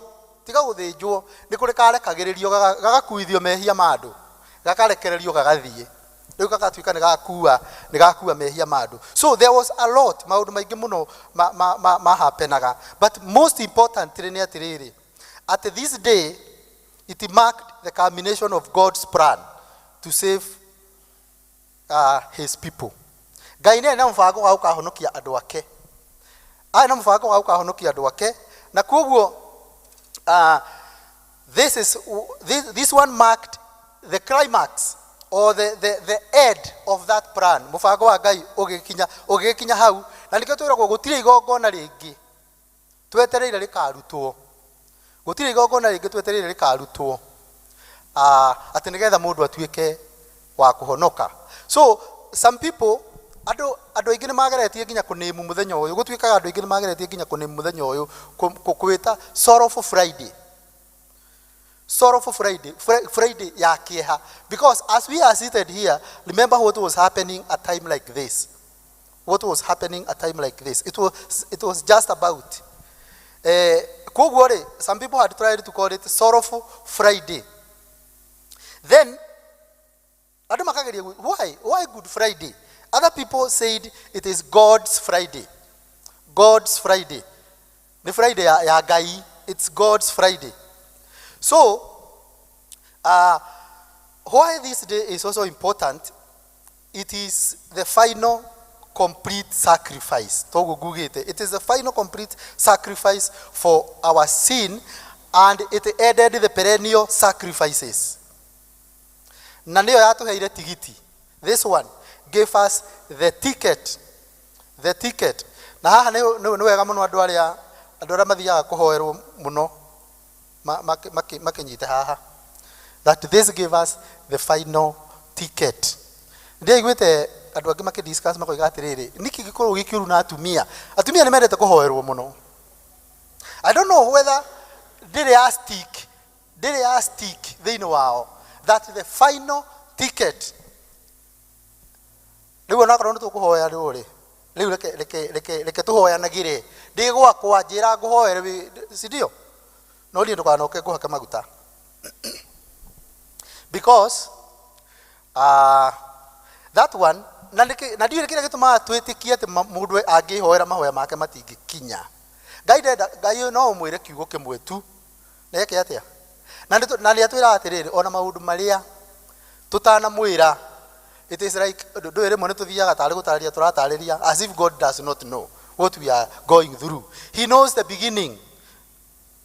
nĩ kũrĩ karekagĩrĩrio gagakuithio mehia ma andũ, gakarekererio gagathiĩ, rĩu gagatuĩka nĩ gakua mehia ma andũ. So there was a lot, maũndũ maingĩ mũno ma happenaga, but most importantly nĩ atĩrĩrĩ, at this day it marked the culmination of God's plan to save his people. Ngai nĩ na mũbango wa gũkahonokia andũ ake, arĩ na mũbango wa gũkahonokia andũ ake, na koguo this one marked the climax or the end of that plan, mũbango wa Ngai ũgĩkinya, ũgĩkinya hau. Na nĩkĩo twĩragwo gũtirĩ igongona rĩngĩ twetereire rĩkarutwo, gũtirĩ igongona rĩngĩ twetereire rĩkarutwo, atĩ nĩgetha mũndũ atuĩke wa kũhonoka. So some people, andũ aingĩ nĩ mageretie nginya kũnĩmu mũthenya ũyũ, gũtuĩkaga andũ aingĩ nĩ mageretie nginya kũnĩmu mũthenya ũyũ kwĩta Sorrowful Friday. Sorrowful Friday, Friday ya kĩeha. Because as we are seated here, remember what was happening at time like this. What was happening at time like this? It was just about. Koguo rĩ, some people had tried to call it Sorrowful Friday. Then, andũ makageria, why? Why Good Friday? Other people said it is God's Friday. God's Friday. Ni Friday ya Ngai. It's God's Friday. So, why this day is also important, it is the final complete sacrifice. Toguo ngugĩte. It is the final complete sacrifice for our sin, and it ended the perennial sacrifices. Na nĩyo yatũheire tigiti. This one gave us the ticket. The ticket. Na haha nĩ wega mũno andũ arĩa mathiaga kũhoerwo mũno makĩnyite haha. That this gave us the final ticket. Ndiaiguĩte andũ angĩ makĩdiscuss makoiga atĩrĩrĩ, nĩkĩ gĩkoragwo gĩkĩũru na atumia? Atumia nĩ mendete kũhoerwo mũno. I don't know whether ndĩrĩ ya stick thĩinĩ wao, that the final ticket. Rĩu onakorwo nĩ tũkũhoya rĩu rĩ, rĩu reke tũhoyanagĩre. Ndĩ gwakwa njĩra ngũhoere, si ndio? No niĩ ndũkanoke ngũhake maguta. Because that one, na ndiũĩ kĩrĩa gĩtũmaga twĩtĩkie atĩ mũndũ angĩhoera mahoya make matingĩkinya. Ngai ndenda, Ngai no ũmwĩre kiugo kĩmwe tu, na eke atĩa? Na nĩ atwĩraga atĩrĩrĩ, ona maũndũ marĩa tũtanamwĩra, it is like ndũĩ rĩmwe nĩ tũthiaga tarĩ gũtarĩria tũratarĩria, as if God does not know what we are going through. He knows the beginning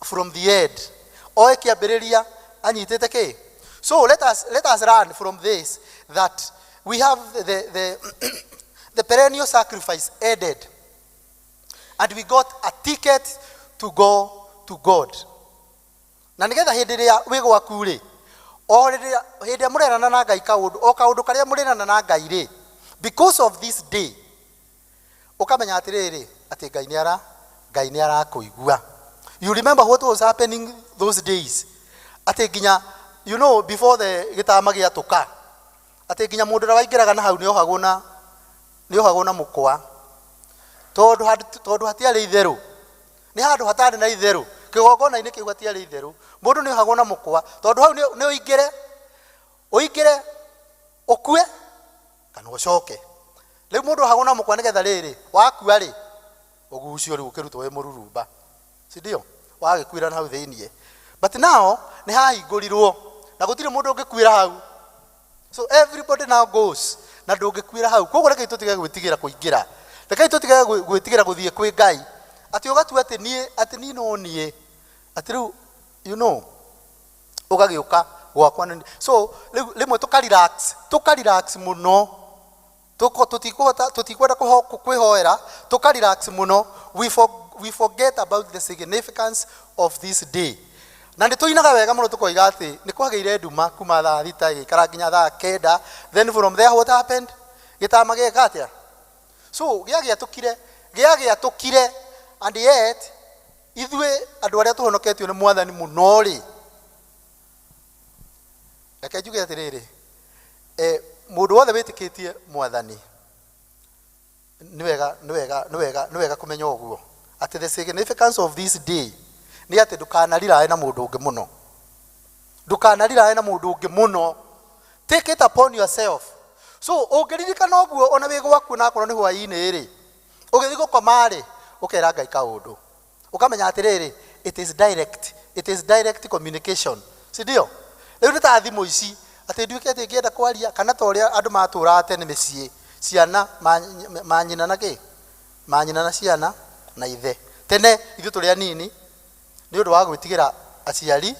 from the end. Oe kĩambĩrĩria anyitĩte kĩ? So let us learn from this that we have the perennial sacrifice added, and we got a ticket to go to God. Na nĩgetha hĩndĩ ĩrĩa wĩ gwaku rĩ, o hĩndĩ ĩrĩa mũrerana na Ngai kaũndũ, o kaũndũ karĩa mũrerana na Ngai rĩ, because of this day, ũkamenya atĩrĩrĩ, atĩ Ngai nĩ arakũigua. You remember what was happening those days? Atĩ nginya, you know, before the gĩtama gĩatũka, atĩ nginya mũndũ ũrĩa waingĩraga na hau nĩohagwo na mũkwa, tondũ hatiarĩ itherũ. Nĩ handũ hatarĩ na itherũ. Kĩgongona-inĩ kĩu hatiarĩ itherũ. Mũndũ nĩohagwo na mũkwa, tondũ hau nĩ ũingĩre ũkue kana ũcoke. Rĩu mũndũ ohagwo na mũkwa nĩgetha rĩrĩ, wakua rĩ, ũgucio rĩu ũkĩrutwo wĩ mũrurumba, si ndio? Wagĩkuĩra na hau thĩiniĩ. But now nĩ hahingũrirwo na gũtirĩ mũndũ ũngĩkuĩra hau. So everybody now goes na ndũngĩkuĩra hau. Koguo rekei tũtige gwĩtigĩra kũingĩra. Rekei tũtige gwĩtigĩra gũthiĩ kwĩ Ngai. Atĩ ũgatua atĩ niĩ no niĩ. Atĩ rĩu, you know, ũgagĩũka gwakwa. So rĩu rĩmwe tũka relax mũno. Tũtikwenda kwĩhoera, tũka relax mũno. We forget about the significance of this day. Na nĩ tũinaga wega mũno tũkoiga atĩ nĩ kwagĩire nduma kuma thaa 6 ĩgĩikara nginya thaa 9. Then from there what happened? Gĩtama gĩeka atĩa? So gĩagĩatũkire, and yet ithuĩ andũ arĩa tũhonoketio nĩ Mwathani mũno rĩ, reke njuge atĩrĩrĩ, mũndũ wothe wĩtĩkĩtie Mwathani nĩ wega kũmenya ũguo atĩ the significance of this day nĩ atĩ ndũkanarirae na mũndũ ũngĩ mũno. Ndũkanarirae na mũndũ ũngĩ mũno. Take it upon yourself. So ũngĩririkana ũguo ona wĩ gwaku na akorwo nĩ hwaĩ-inĩ rĩ, ũgĩthiĩ gũkoma rĩ, ũkera Ngai kaũndũ. Ũkamenya atĩrĩrĩ, it is direct. It is direct communication. Si ndio? Rĩu nĩ ta thimũ ici, atĩ nduĩke atĩ ngĩenda kwaria, kana ta ũrĩa andũ matũraga tene mĩciĩ, ciana manyina na kĩ? Manyina na ciana na ithe. Tene ithuĩ tũrĩ anini, nĩ ũndũ wa gwĩtigĩra aciari,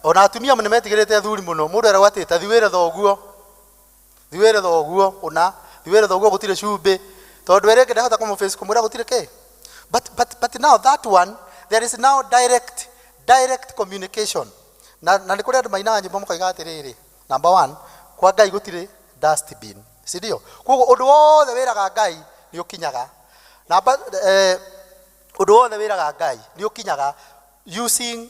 Ona atumia nĩ metigĩrĩte athuri mũno. Mũndũ eragwo atĩ ta thiwĩre thoguo, thiwĩre thoguo ũna, thiwĩre thoguo gũtirĩ cumbĩ, tondũ we rĩngĩ ndahota kũmũface kũmwĩra gũtirĩ kĩ. But now that one, there is now direct communication. Na nĩ kũrĩ andũ mainaga nyĩmbo makoiga atĩrĩrĩ, number one, kwa Ngai gũtirĩ dustbin, si ndio? Koguo ũndũ wothe wĩraga Ngai nĩ ũkinyaga. Namba ũndũ wothe wĩraga Ngai nĩ ũkinyaga using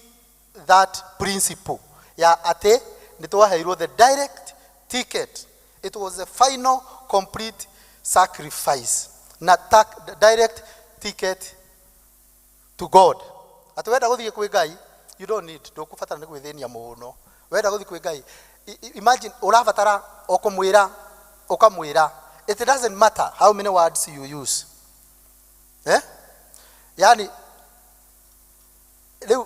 that principle ya atĩ nĩ twaheirwo the direct ticket. It was the final complete sacrifice na direct ticket to God. Atĩ wenda gũthiĩ kwĩ Ngai, you don't need, ndũkũbatara nĩ gwĩthĩnia mũno. Wenda gũthiĩ kwĩ Ngai, imagine ũrabatara o kũmwĩra, ũkamwĩra. It doesn't matter how many words you use. Eh? Yani rĩu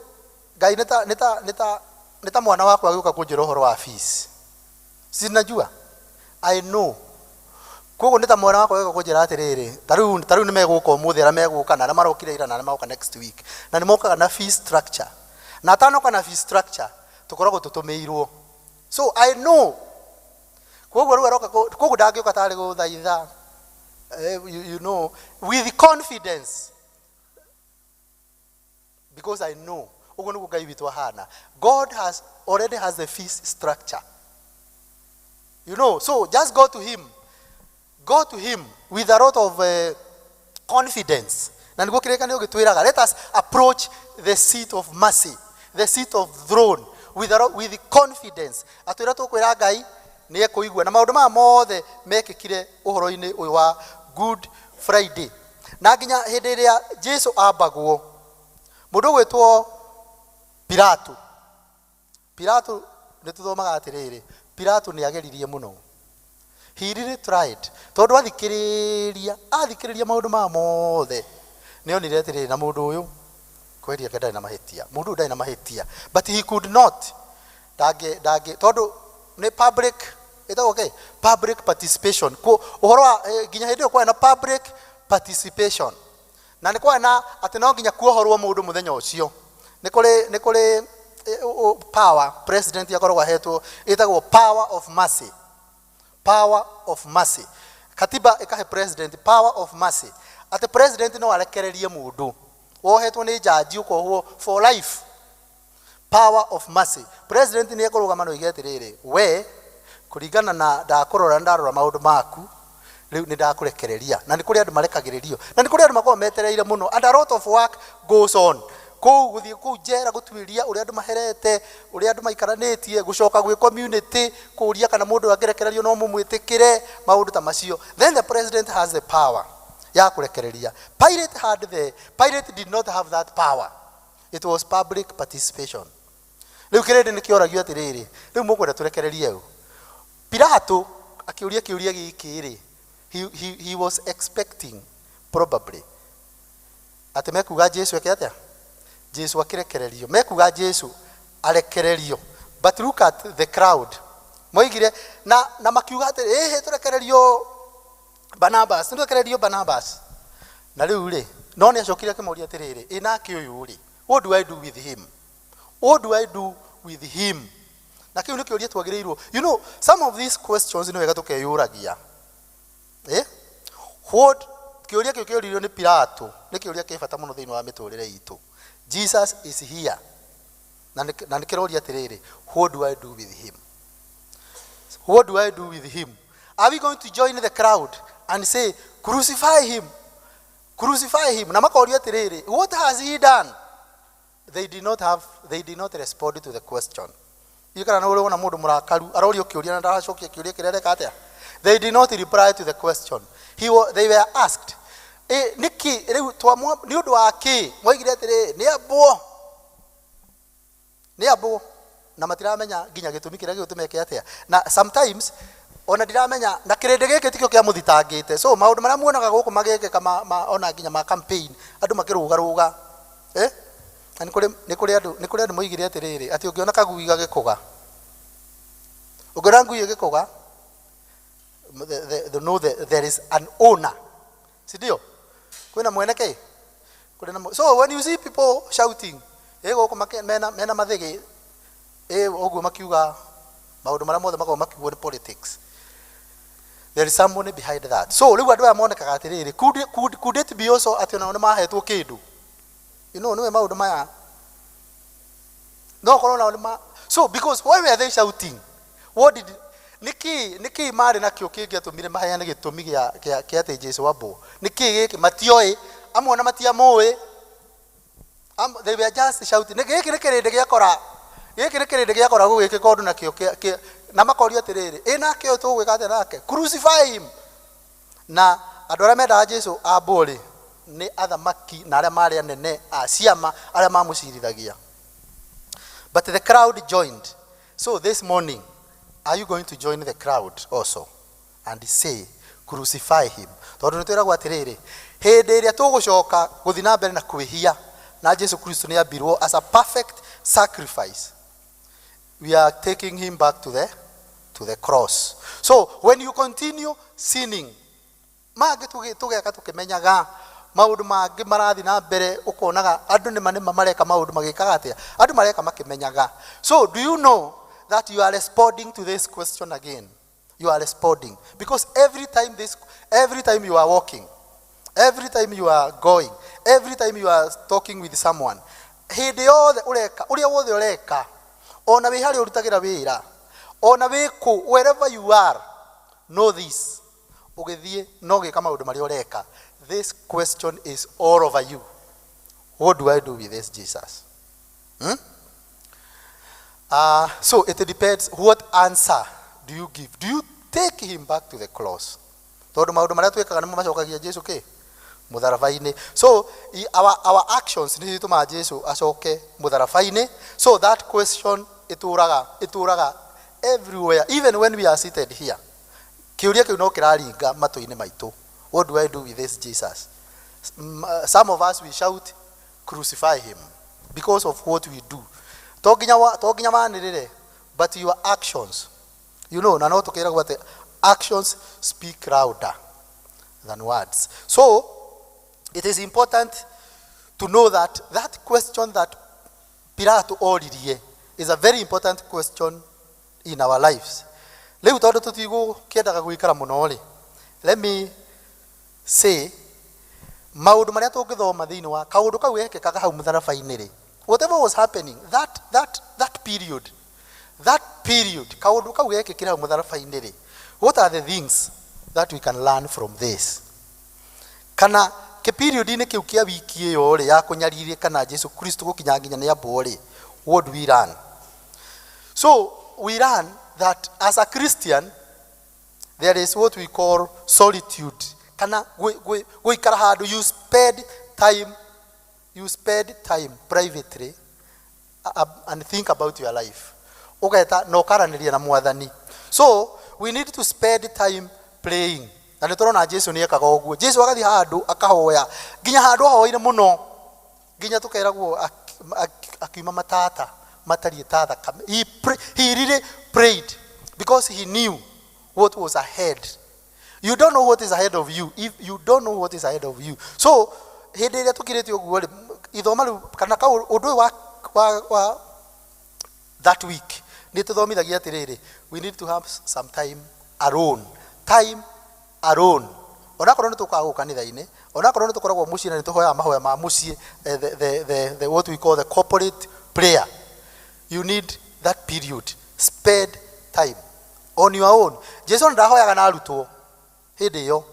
Ngai nĩ ta mwana wakwa agĩũka kũnjĩra ũhoro wa fees. Si najua? I know. Koguo nĩ ta mwana wakwa agĩũka kũnjĩra atĩrĩrĩ, ta rĩu nĩ megũka ũmũthĩ, arĩa megũka na arĩa marokire ira na arĩa magoka next week. Na nĩ mokaga na fee structure. Na atanoka na fee structure, tũkoragwo tũtũmĩirwo. So I know. Koguo rĩu aroka koguo ndangĩũka tarĩ gũthaitha. You know, with confidence. Because I know. Ũguo nĩguo Ngai witũ ahana. God has already has the fee structure. So just go to him. Go to him with a lot of confidence. Na nĩguo kĩrĩkanĩro gĩtwĩraga, let us approach the seat of mercy, the seat of throne with confidence. Atwĩra tũkwĩra Ngai nĩ ekũigua. Na maũndũ maya mothe mekĩkire ũhoro-inĩ ũyũ wa Good Friday. Na nginya hĩndĩ ĩrĩa Jesu ambagwo, mũndũ ũgwĩtwo Pilato. Pilato nĩ tũthomaga atĩrĩrĩ, Pilato nĩ ageririe mũno. He really tried. Tondũ athikĩrĩria maũndũ maya mothe, nĩ onire atĩrĩrĩ, na mũndũ ũyũ kweri ake ndarĩ na mahĩtia. Mũndũ ũyũ ndarĩ na mahĩtia. But he could not. Ndangĩ, tondũ nĩ public, ĩtagwo kĩ? Public participation. Kũ, ũhoro wa, nginya hĩndĩ ĩyo kwarĩ na public participation. Na nĩ kwarĩ na atĩ no nginya kuohorwo mũndũ mũthenya ũcio. Nĩ kũrĩ power president akoragwo ahetwo, ĩtagwo power of mercy. Power of mercy. Katiba ĩkahe president power of mercy. Atĩ president no arekererie mũndũ wohetwo nĩ jaji ũkohwo for life. Power of mercy. President nĩ ekũrũgama na oige atĩrĩrĩ, we kũringana na ndakũrora, ndarora maũndũ maku, rĩu nĩ ndakũrekereria. Na nĩ kũrĩ andũ marekagĩrĩrio. Na nĩ kũrĩ andũ makoragwo metereire mũno. And a lot of work goes on. Kũu gũthiĩ kũu njera gũtuĩria ũrĩa andũ maherete, ũrĩa andũ maikaranĩtie, gũcoka gwĩ community, kũũria kana mũndũ angĩrekererio no mũmwĩtĩkĩre, maũndũ ta macio. Then the president has the power ya kũrekereria. Pilate did not have that power. It was public participation. Rĩu kĩrĩndĩ nĩ kĩoragio atĩrĩrĩ, rĩu mũkwenda tũrekererie ũ? Pilato akĩũria kĩũria gĩkĩ rĩ, he was expecting probably atĩ mekuga Jesu eke atĩa? Jesu akĩrekererio. Mekuga Jesu arekererio. But look at the crowd. Moigire na makiuga atĩ ĩhĩ tũrekererio Barnabas, tũrekererio Barnabas. Na rĩu rĩ, no nĩ acokire akĩmoria atĩrĩrĩ, ĩ nake ũyũ rĩ, what do I do with him? What do I do with him? Na kĩu nĩ kĩũria twagĩrĩirwo. You know, some of these questions nĩ wega tũkeyũragia. What kĩũria kĩu kĩũririo nĩ Pilato nĩ kĩũria kĩ bata mũno thĩinĩ wa mĩtũrĩre itũ. Jesus is here. Na nĩ kĩroria atĩrĩrĩ, what do I do with him? What do I do with him? Are we going to join the crowd and say, crucify him? Crucify him. Na makoria atĩrĩrĩ, what has he done? They did not respond to the question. Hihi kana nĩ ũrĩ wona mũndũ mũrakaru arorio kĩũria na ndaracokia kĩũria kĩrĩa areka atĩa? They did not reply to the question. They were asked, nĩkĩ rĩu twamwa nĩ ũndũ wa kĩ? Moigire atĩrĩ, nĩ ambwo. Nĩ ambwo. Na matiramenya nginya gĩtũmi kĩrĩa gĩgũtũma eke atĩa. Na sometimes ona ndiramenya na kĩrĩndĩ gĩkĩ tikĩo kĩamũthitangĩte. So maũndũ marĩa muonaga gũkũ magĩkĩka ona nginya ma campaign andũ makĩrũgarũga. Na nĩ kũrĩ andũ moigire atĩrĩrĩ, atĩ ũngĩona kagui gagĩkũga, ũngĩona ngui ĩgĩkũga, the know that there is an owner, si ndio? Kwĩna mwene kĩ? Kũrĩ na so when you see people shouting, gũkũ mena mathĩgĩ, Ĩ ũguo makiuga maũndũ marĩa mothe makoragwo makiugwo nĩ politics, there is somebody behind that. So rĩu andũ aya monekaga atĩrĩrĩ, could it be also atĩ onao nĩ mahetwo kĩndũ? Nĩwe maũndũ maya no korwo nao nĩ ma. So because why were they shouting? What did nĩkĩ nĩkĩ marĩ nakĩo kĩngĩatũmire maheane gĩtũmi gĩa atĩ Jesu ambwo? Nĩkĩ gĩkĩ matioĩ? Amwe ona matiamũĩ. They were just shouting. Nĩ gĩkĩ nĩ kĩrĩndĩ gĩakora, gĩkĩ nĩ kĩrĩndĩ gĩakora gũgĩkĩka ũndũ nakĩo na makorio atĩrĩrĩ, ĩ nake ũyũ tũgwĩka atĩa nake? Crucify him. Na andũ arĩa mendaga Jesu ambwo rĩ, nĩ athamaki na arĩa marĩ anene a ciama arĩa mamũcirithagia. But the crowd joined. So this morning, are you going to join the crowd also and say, "Crucify him"? Tondũ nĩ twĩragwo atĩrĩrĩ, hĩndĩ ĩrĩa tũgũcoka gũthiĩ na mbere na kwĩhia na Jesu Kristo nĩ ambirwo as a perfect sacrifice, we are taking him back to the cross. So when you continue sinning, mangĩ tũgeka tũkĩmenyaga maũndũ mangĩ marathiĩ na mbere, ũkonaga andũ nĩma nĩma mareka maũndũ magĩkaga atĩa, andũ mareka makĩmenyaga. So do you know that you are responding to this question again? You are responding because every time you are walking, every time you are going, every time you are talking with someone, hĩndĩ yothe ũreka ũrĩa wothe ũreka, ona wĩ harĩa ũrutagĩra wĩra, ona wĩ kũ, wherever you are, know this: ũgĩthiĩ no gĩka maũndũ marĩa ũreka, this question is all over you: what do I do with this Jesus? So it depends, what answer do you give? Do you take him back to the cross? Tondũ maũndũ marĩa twĩkaga nĩmo macokagia Jesu kĩ mũtharaba-inĩ. So our actions nĩ itũmaga Jesu acoke mũtharaba-inĩ. So that question ĩtũraga everywhere. Even when we are seated here, kĩũria kĩu no kĩraringa matũ-inĩ maitũ: what do I do with this Jesus? Some of us, we shout, "Crucify him," because of what we do. To nginya wanĩrĩre, but your actions, na no tũkĩragwo atĩ actions speak louder than words. So it is important to know that that question that Pilato oririe is a very important question in our lives. Rĩu tondũ tũtigũkĩendaga gwĩkara mũno rĩ, let me say maũndũ marĩa tũngĩthoma thĩinĩ wa kaũndũ kau gekĩkaga hau mũtharaba-inĩ rĩ. Whatever was happening that period, kaũndũ kau gekĩkĩre hau mũtharaba-inĩ rĩ, what are the things that we can learn from this? Kana kĩperiod-inĩ kĩu kĩa wiki ĩyo rĩ ya kũnyarirĩka Jesu Kristo gũkinya nginya nĩ ambwo rĩ, what do we learn? So we learn that as a Christian there is what we call solitude, kana gũikara handũ. You spend time privately and think about your life, ũgeta na ũkaranĩria na Mwathani. So we need to spend time praying, na nĩ tũrona Jesu nĩ ekaga ũguo. Jesu agathiĩ handũ akahoya nginya handũ ahoire mũno nginya tũkeragwo akiuma matata matariĩ ta thakame. He really prayed because he knew what was ahead. You don't know what is ahead of you if you don't know what is ahead of you. So hĩndĩ ĩrĩa tũkirĩte ũguo rĩ, ithoma rĩu kana kau ũndũ ũyũ wa that week nĩ tũthomithagia atĩrĩrĩ, we need to have some time alone, time alone. Onakorwo nĩ tũkaga gũka kanitha-inĩ, onakorwo nĩ tũkoragwo mũciĩ na nĩ tũhoyaga mahoya ma mũciĩ, the what we call the corporate prayer, you need that period. Spend time on your own. Jesu ndahoyaga na arutwo hĩndĩ ĩyo.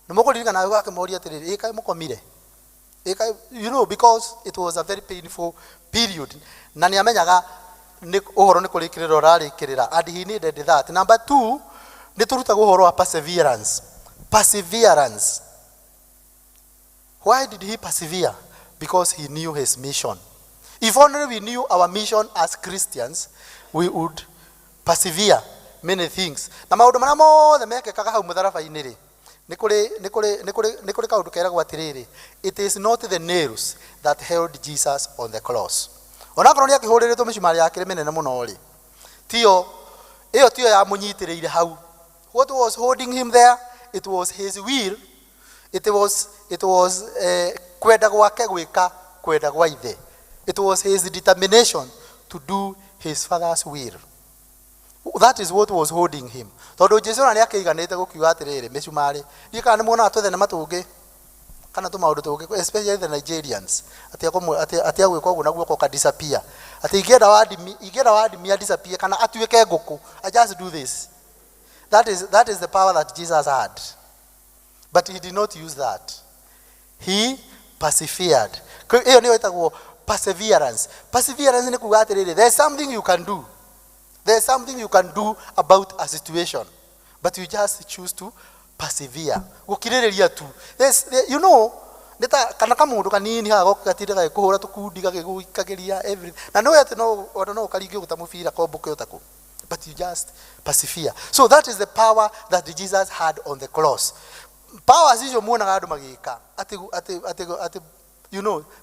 Nĩ mũkũririkana akĩmoria atĩrĩrĩ, ĩ kaĩ mũkomire? Ĩ kaĩ, because it was a very painful period na nĩ amenyaga nĩ ũhoro nĩ kũrĩkĩrĩra ũrarĩkĩrĩra, and he needed that. Number two, nĩ tũrutagwo ũhoro wa perseverance. Perseverance. Why did he persevere? Because he knew his mission. If only we knew our mission as Christians, we would persevere many things. Na maũndũ marĩa mothe mekĩkaga hau mũtharaba-inĩ rĩ, nĩ kũrĩ kaũndũ keragwo atĩrĩrĩ, it is not the nails that held Jesus on the cross. Onakorwo nĩ akĩhũrĩrĩtwo mĩcumarĩ yakĩrĩ mĩnene mũno rĩ, tiyo ĩyo, tiyo yamũnyitĩrĩire hau. What was holding him there? It was his will. It was kwenda gwake gwĩka kwenda gwa ithe. It was his determination to do his father's will. That is what was holding him. Tondũ Jesu ona nĩ akĩiganĩte gũkiuga atĩrĩrĩ, mĩcumarĩ, ndiũĩ kana nĩ muonaga tũthenema tũngĩ kana tũmaũndũ tũngĩ, especially the Nigerians, atĩ atĩ agwĩka ũguo na guoko ka disappear, atĩ ingĩenda wandimia disappear kana atuĩke ngũkũ, I just do this. That is the power that Jesus had, but he did not use that. He persevered. Ĩyo nĩyo ĩtagwo perseverance. Perseverance nĩ kuga atĩrĩrĩ, there is something you can do, there is something you can do about a situation, but you just choose to persevere, gũkirĩrĩria tu. There, you know nĩ ta kana kamũndũ kanini haha goka gatinda gagĩkũhũra tũkundi, gagĩgũikagĩria everything, na nĩwe atĩ no ona no ũkaringe ũguo ta mũbira kombũke ũtakũ, but you just persevere. So that is the power that Jesus had on the cross. Powers icio muonaga andũ magĩka atĩ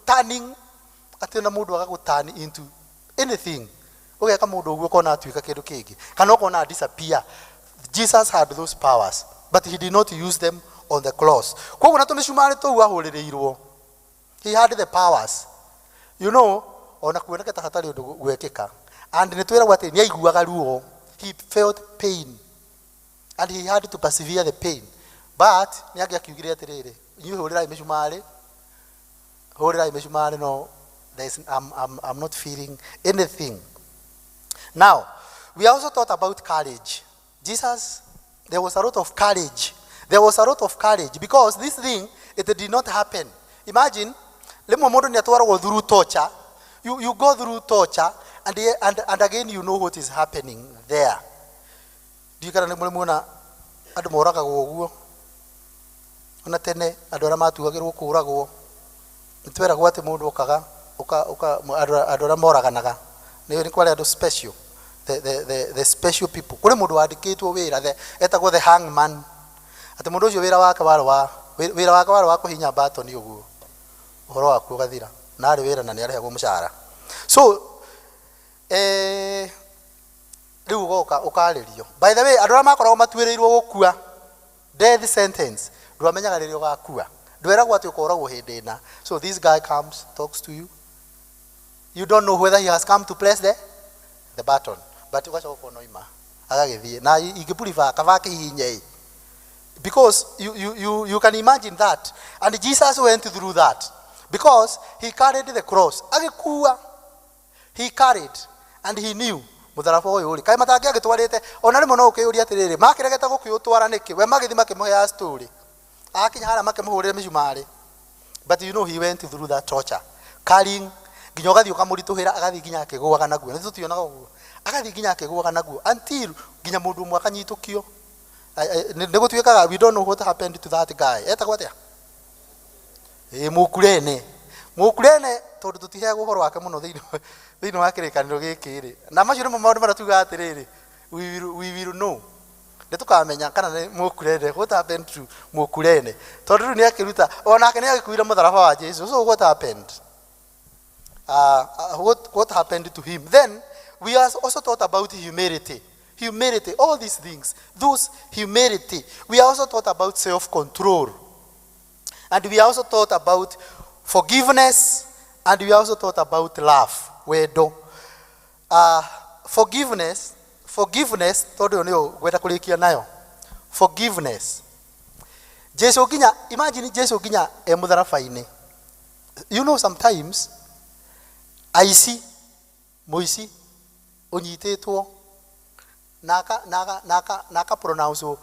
turning, atĩ na mũndũ agagũturn into anything, ũgeka mũndũ ũguo ũkona atuĩka kĩndũ kĩngĩ kana ũkona disappear. Jesus had those powers, but he did not use them on the cross. Koguo na tũmĩcumarĩ tũu ahũrĩrĩirwo, he had the powers, ona kuoneka ta hatarĩ ũndũ gwekĩka. And nĩ twĩragwo atĩ nĩ aiguaga ruo. He felt pain and he had to persevere the pain, but nĩ angĩakiugire atĩrĩrĩ, inyuĩ hũrĩrai mĩcumarĩ, hũrĩrai mĩcumarĩ, no I'm not feeling anything. Now we also thought about courage. Jesus, there was a lot of courage. There was a lot of courage because this thing, it did not happen. Imagine, rĩmwe mũndũ nĩ atwaragwo through torture. You go through torture and again you know what is happening there. Ndiũĩ kana nĩ mũrĩ muona andũ moragagwo ũguo. Ona tene andũ arĩa matuagĩrwo kũragwo, nĩ tweragwo atĩ mũndũ okaga andũ arĩa moraganaga, nĩ kwarĩ andũ special, the special people. Kũrĩ mũndũ wandĩkĩtwo wĩra, etagwo the hangman, atĩ mũndũ ũcio wĩra wake warĩ wa kũhinya batoni ũguo, ũhoro waku ũgathira, na arĩ wĩra na nĩ arĩhagwo mũcara. So rĩu ũgoka ũkarĩrio. By the way, andũ arĩa makoragwo matuĩrĩirwo gũkua, death sentence, ndwamenyaga rĩrĩa ũgakua, ndweragwo atĩ ũkoragwo hĩndĩ ĩna. So this guy comes, talks to you. You don't know whether he has come to press the button, but ũgacoka ũkona oima agagĩthiĩ, na ingĩpuriba kaba akĩhihinye ĩ, because you can imagine that. And Jesus went through that because he carried the cross, agĩkua. He carried and he knew mũtharaba ũyũ rĩ, kaĩ matangĩagĩtwarĩte. Ona rĩmwe no ũkĩyũria atĩrĩrĩ, makĩregete gũkĩũtwara nĩkĩ? We magĩthiĩ makĩmũheaga story, akinya harĩa makĩmũhũrĩra mĩcumarĩ. But he went through that torture, carrying, nginya ũgathiĩ ũkamũritũhĩra, agathiĩ nginya akĩgũaga naguo. Nĩ tũtionaga ũguo, agathiĩ nginya akĩgũaga naguo until nginya mũndũ ũmwe akanyitũkio. Nĩ gũtuĩkaga we don't know what happened to that guy. Etagwo atĩa? Ĩ, Mũkurene. Mũkurene, tondũ tũtiheagwo ũhoro wake mũno thĩinĩ wa kĩrĩkanĩro gĩkĩ rĩ, na macio nĩmo maũndũ marĩa tugaga atĩrĩrĩ, we will know, nĩ tũkamenya kana nĩ Mũkurene, what happened to Mũkurene, tondũ rĩu nĩ akĩruta, onake nĩ agĩkuire mũtharaba wa Jesu. So what happened? What happened to him? Then we are also taught about humility. Humility, all these things, those humility. We are also taught about self-control. And we are also taught about forgiveness, and we are also taught about love, wendo. Forgiveness, tondũ nĩyo ngwenda kũrĩkia nayo. Forgiveness. Jesu nginya, imagine Jesu nginya e mũtharaba-inĩ. Sometimes, aici, mũici, ũnyitĩtwo, na aka pronounce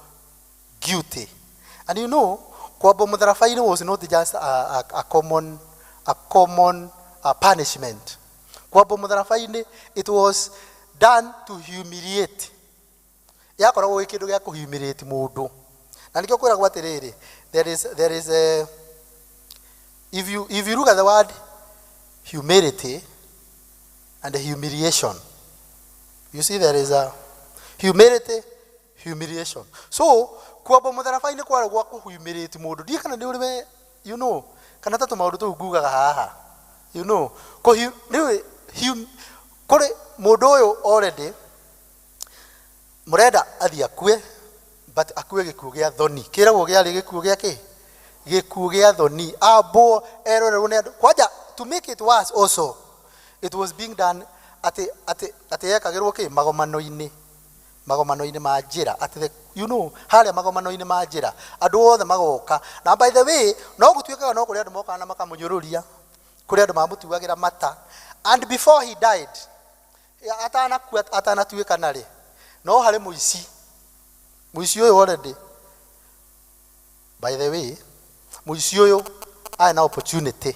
guilty. And kwambwo mũtharaba-inĩ was not just a common punishment. Kwambwo mũtharaba-inĩ, it was done to humiliate. Yakoragwo gĩ kĩndũ gĩa kũhumiliate mũndũ. Na nĩkĩo kwĩragwo atĩrĩrĩ, there is a, if you look at the word humility and humiliation, you see there is a humility, humiliation. So kwambwo mũtharaba-inĩ kwarĩ gwa kũhumiliate mũndũ. Ndiũĩ kana nĩ ũrĩ we, kana ta tũmaũndũ tũu ngugaga haha, nĩũĩ kũrĩ mũndũ ũyũ already mũrenda athiĩ akue, but akue gĩkuũ gĩa thoni. Kĩragwo gĩarĩ gĩkuũ gĩa kĩ? Gĩkuũ gĩa thoni, ambwo erorerwo nĩ andũ. Kwanja, to make it worse also, it was being done Atĩ atĩ atĩ yekagĩrwo kĩ magomano-inĩ, magomano-inĩ ma njĩra, atĩ you know, harĩa magomano-inĩ ma njĩra andũ othe magoka. Na by the way, no gũtuĩkaga no kũrĩ andũ mokaga na makamũnyũrũria, kũrĩ andũ mamũtuagĩra mata. And before he died, atanakua, atanatuĩkana rĩ, no harĩ mũici, mũici ũyũ already, by the way, mũici ũyũ arĩ na opportunity.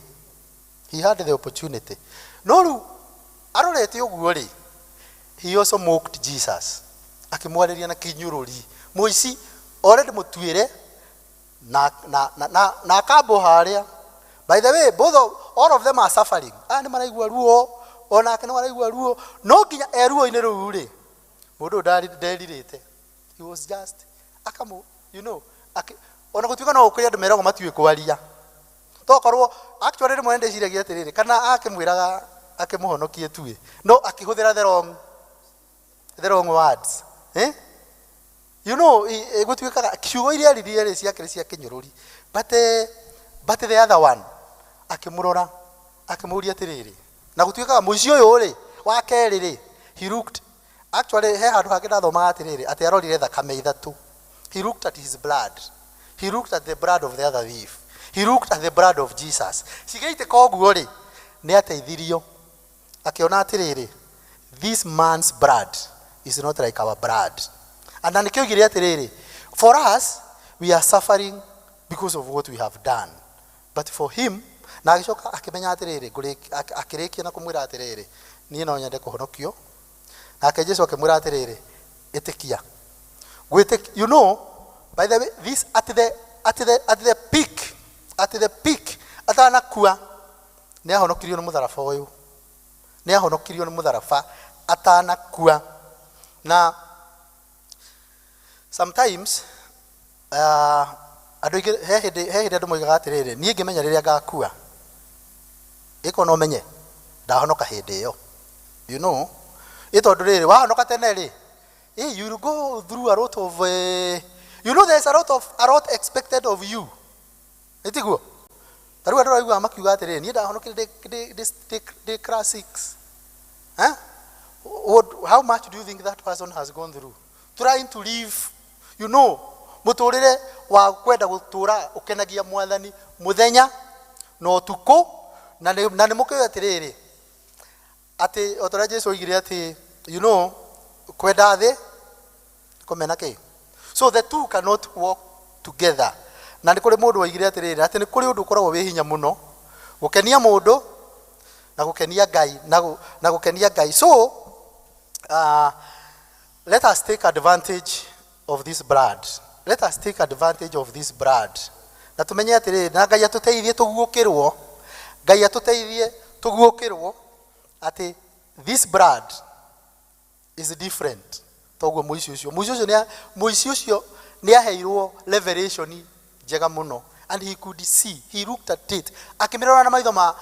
He had the opportunity, no rĩu arorete ũguo rĩ, he also mocked Jesus, akĩmwarĩria na kĩnyũrũri. Mũici already mũtuĩre na akambwo harĩa. By the way, both of, all of them are suffering. Aya nĩ maraigua ruo, onake nĩ maraigua ruo. No nginya e ruo-inĩ rũu rĩ, mũndũ ũyũ nderirĩte. He was just akamu you know ona gũtuĩka no gũkũrĩ andũ meragwo matiũĩ kwaria, tokorwo actually rĩmwe ndĩciragia atĩrĩrĩ, kana akĩmwĩraga akĩmũhonokie tuĩ, no akĩhũthĩra the wrong words, eh? You know, gũtuĩkaga ciugo iria aririe rĩ, ciakĩrĩ cia kĩnyũrũri. But the other one akĩmũrora, akĩmũria atĩrĩrĩ, na gũtuĩkaga mũici ũyũ rĩ wa kerĩ rĩ, he looked, actually he handũ hangĩ ndathomaga atĩrĩrĩ, atĩ arorire thakame ithatũ. He looked at his blood, he looked at the blood of the other thief, he looked at the blood of Jesus. Cigĩitĩka ũguo rĩ, nĩ ateithirio, akĩona atĩrĩrĩ, this man's blood is not like our blood. And na nĩkĩo oigire atĩrĩrĩ, for us, we are suffering because of what we have done, but for him. Na agĩcoka akĩmenya atĩrĩrĩ, akĩrĩkia na kũmwĩra atĩrĩrĩ, niĩ no nyende kũhonokio. Nake Jesu akĩmwĩra atĩrĩrĩ, ĩtĩkia. Gwĩtĩkia, you know, by the way, this at the peak, at the peak, atanakua, nĩ ahonokirio nĩ mũtharaba ũyũ, nĩ ahonokirio nĩ mũtharaba atanakua. Na sometimes andũ aingĩ, he hĩndĩ andũ moigaga atĩrĩrĩ, niĩ ngĩmenya rĩrĩa ngakua, ĩko no menye ndahonoka hĩndĩ ĩyo, you know, ĩ tondũ rĩrĩ wahonoka tene rĩ, you will go through a lot of you know, there's a lot expected of you. Ĩtiguo? Ta rĩu andũ araiguaga makiuga atĩrĩrĩ, niĩ ndahonokire ndĩ class 6. Huh? How much do you think that person has gone through trying to live, you know, mũtũrĩre wa kwenda gũtũra ũkenagia Mwathani mũthenya na ũtukũ? Na nĩ mũkĩũĩ atĩrĩrĩ, atĩ o ta ũrĩa Jesu oigire atĩ, you know, kwenda thĩ, kũmena kĩ, so the two cannot walk together. Na nĩ kũrĩ mũndũ woigire atĩrĩrĩ, atĩ nĩ kũrĩ ũndũ ũkoragwo wĩ hinya mũno gũkenia mũndũ na gũkenia Ngai, na gũkenia Ngai. So let us take advantage of this blood. Let us take advantage of this blood, na tumenye atĩrĩrĩ, na Ngai atũteithie tũguũkĩrwo, Ngai atũteithie tũguũkĩrwo atĩ this blood is different. Toguo mũici ũcio nĩ aheirwo revelation njega mũno, and he could see, he looked at it, akĩmĩrora na maitho ma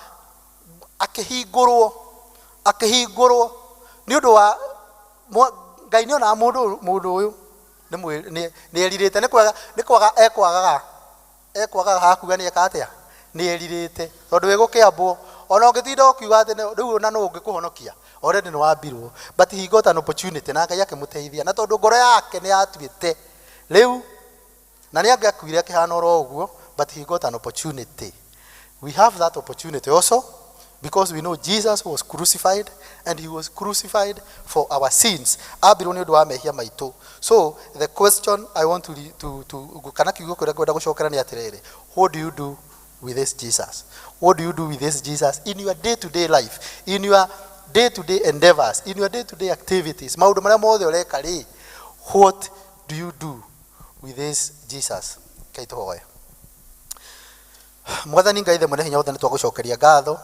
akĩhingũrwo nĩ ũndũ wa Ngai. Nĩ onaga mũndũ ũyũ nĩ erirĩte, nĩ kwaga ekwagaga hakuga nĩ eka atĩa, nĩ erirĩte, tondũ wĩ gũkĩambwo ona ũngĩtinda ũkiuga atĩ rĩu ona nũ ũngĩkũhonokia, already nĩ wambirwo. But he got an opportunity, na Ngai akĩmũteithia, na tondũ ngoro yake nĩ yatuĩte rĩu, na nĩ angĩakuire akĩhana oro ũguo, but he got an opportunity. We have that opportunity also because we know Jesus was crucified, and he was crucified for our sins. Ambirwo nĩ ũndũ wa mehia maitũ. So the question I want to, re- to, to kana kiugo kĩrĩa ngwenda gũcokera nĩ atĩrĩrĩ, what do you do with this Jesus? What do you do with this Jesus in your day to day life, in your day to day endeavors, in your day to day activities, maũndũ marĩa mothe ũreka rĩ, what do you do with this Jesus? Kai tũhoe. Mwathani Ngai the mwene hinya wothe, nĩ twagũcokeria ngatho,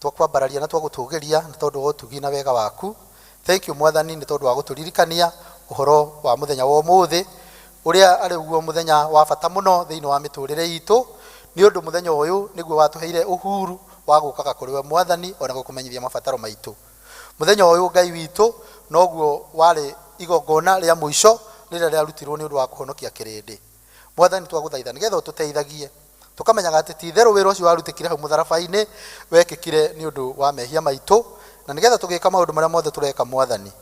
twakwambararia na twagũtũgĩria nĩ tondũ wa ũtugi na wega waku. Thank you, Mwathani, nĩ tondũ wa gũtũririkania ũhoro wa mũthenya wa ũmũthĩ, ũrĩa arĩ guo mũthenya wa bata mũno thĩinĩ wa mĩtũrĩre itũ, nĩ ũndũ mũthenya ũyũ nĩguo watũheire uhuru wa gũkaga kũrĩ we, Mwathani, ona gũkũmenyithia mabataro maitũ. Mũthenya ũyũ, Ngai witũ, noguo warĩ igongona rĩa mũico rĩrĩa rĩarutirwo nĩ ũndũ wa kũhonokia kĩrĩndĩ. Mwathani, twagũthaitha nĩgetha ũtũteithagie tũkamenyaga atĩ ti itherũ wĩra ũcio warutĩkire hau mũtharaba-inĩ wekĩkire nĩ ũndũ wa mehia maitũ. Na nĩgetha tũgĩka maũndũ marĩa mothe tũreka Mwathani,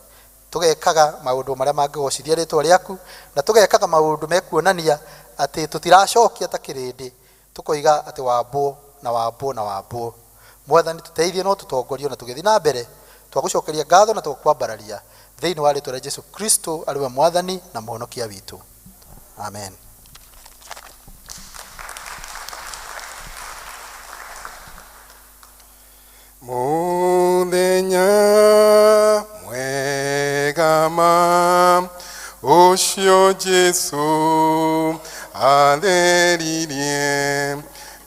tũgekaga maũndũ marĩa mangĩgocithia rĩtwa rĩaku, na tũgekaga maũndũ mekuonania atĩ tũtiracokia ta kĩrĩndĩ, tũkoiga atĩ wambwo na wambwo na wambwo. Mwathani tũteithie no tũtongorio na tũgĩthiĩ na mbere, twagũcokeria ngatho na tũkwambararia thĩinĩ wa rĩtwa rĩa Jesu Kristo arĩ we Mwathani na Mũhonokia witũ. Amen. Mũthenya mwega ma ũcio Jesu atheririe,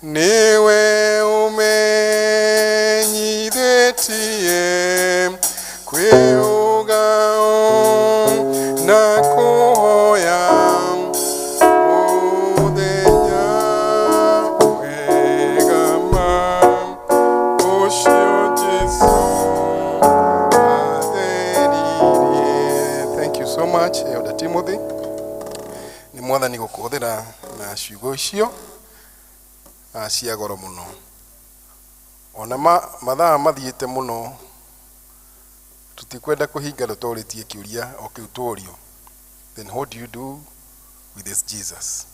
nĩwe ũmenyithĩtie kwĩũgao na kũhoya. Mũthenya mwega ma ũcio Jesu atheririe. Thank you so much, Elder Timothy. Nĩ Mwathani gũkũhũthĩra na ciugo icio cia goro mũno. Ona mathaa mathiĩte mũno, tũtikwenda kũhinga tũtorĩtie kĩũria o kĩu tũrio. Then what do you do with this Jesus?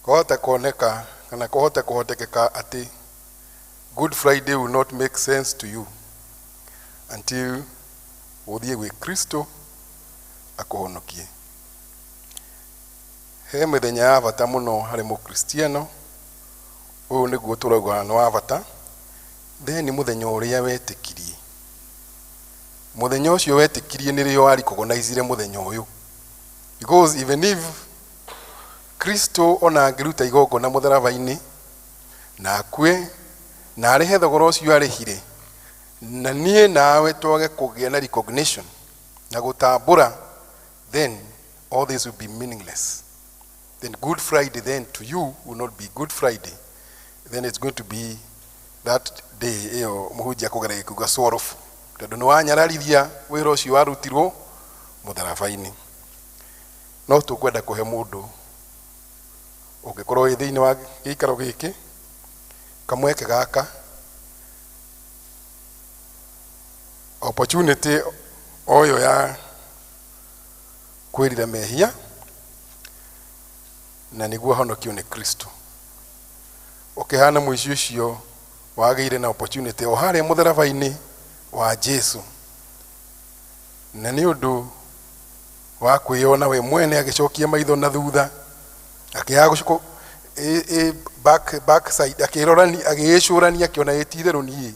Kũhota kuoneka kana kũhota kũhotekeka atĩ Good Friday will not make sense to you until ũthiĩ gwĩ Kristo akũhonokie. He mĩthenya ya bata mũno harĩ mũkristiano, ũyũ nĩguo tũrauga nĩ wa bata. Then mũthenya ũrĩa wetĩkirie, mũthenya ũcio wetĩkirie nĩrĩo warikogonaicire mũthenya ũyũ, because even if Kristo ona angĩruta igongona mũtharaba-inĩ na akue na arĩhe thogora ũcio arĩhire, na niĩ nawe twage kũgĩa na recognition na gũtambũra, then all this will be meaningless. Then Good Friday then to you will not be Good Friday. Then it's going to be that day ĩyo mũhunjia kũgeragia kuga sorrowful, tondũ nĩ wanyararithia wĩra ũcio warutirwo mũtharaba-inĩ. No tũkwenda kũhe mũndũ ũngĩkorwo wĩ thĩinĩ wa gĩikaro gĩkĩ kamweke gaka, opportunity oyo ya kwĩrira mehia na nĩguo ahonokio nĩ Kristo. Ũkĩhana mũici ũcio wagĩire na opportunity o harĩa mũtharaba-inĩ wa Jesu, na nĩ ũndũ wa kwĩyona we mwene agĩcokia maitho na thutha, akĩaga gũcoka back side, akĩrorani, agĩĩcũrania, akĩona ĩ ti itherũ niĩ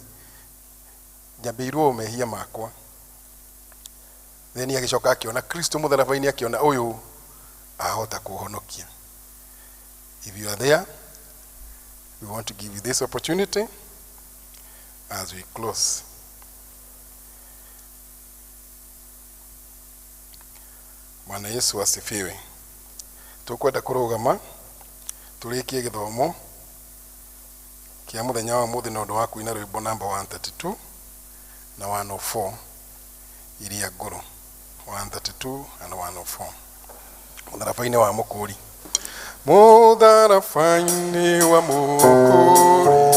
njambĩirwo mehia makwa. Then agĩcoka akĩona Kristo mũtharaba-inĩ, akĩona ũyũ ahota kũhonokia. If you are there, we want to give you this opportunity as we close. Bwana Yesu asifiwe. Tukwenda kũrũgama tũrĩkie gĩthomo kĩa mũthenya wa ũmũthĩ na ũndũ wa kũina rwĩmbo namba 132 na 104 iria ngũrũ. 132 and 104. Mũtharaba-inĩ wa Mũkũri. Mũtharaba-inĩ wa Mũkũri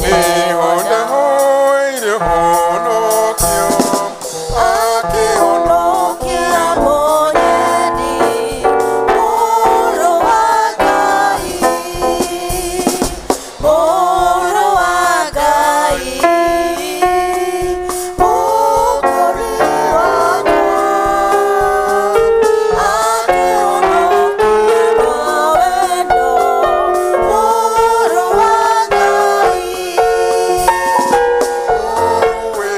nĩho ndahoeire honokio, akĩhonokia Mũnyendi, Mũrũ wa Ngai, Mũrũ wa Ngai, Mũkũri wakwa, akĩhonokia na wendo, Mũrũ wa Ngai. We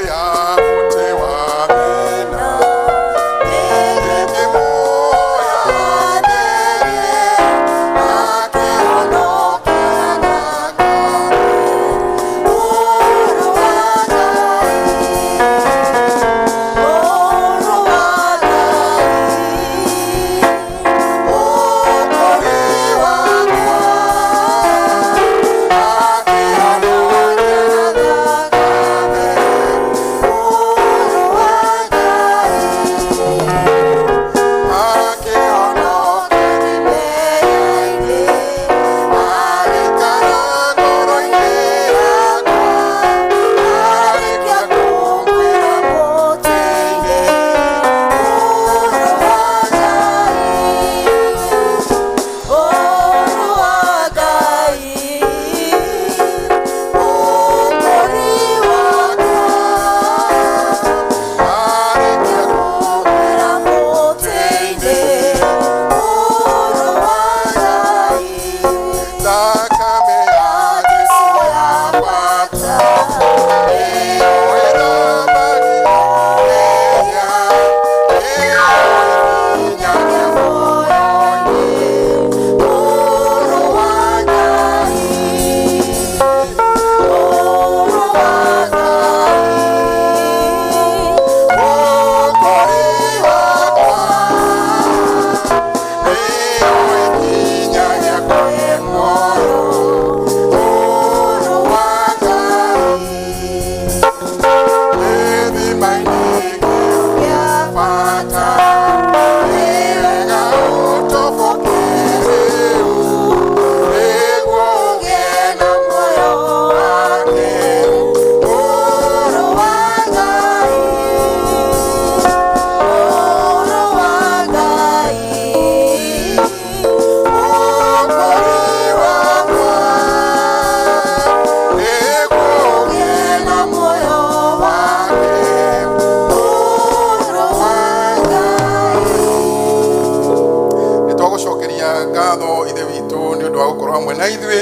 Ngatho Ithe witũ nĩ ũndũ wa gũkorwo hamwe na ithuĩ,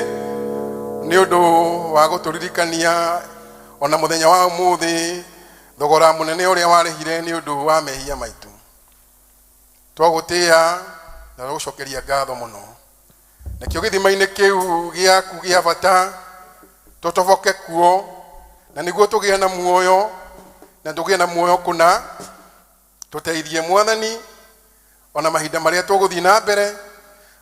nĩ ũndũ wa gũtũririkania ona mũthenya wa ũmũthĩ thogora mũnene ũrĩa warĩhire nĩ ũndũ wa mehia maitũ. Twagũtĩĩa na gũcokeria ngatho mũno. Nakĩo gĩthima-inĩ kĩu gĩaku gĩa bata tũtoboke kuo, na nĩguo tũgĩe na muoyo, na tũgĩe na muoyo kũna. Tũteithie Mwathani ona mahinda marĩa tũgũthiĩ na mbere,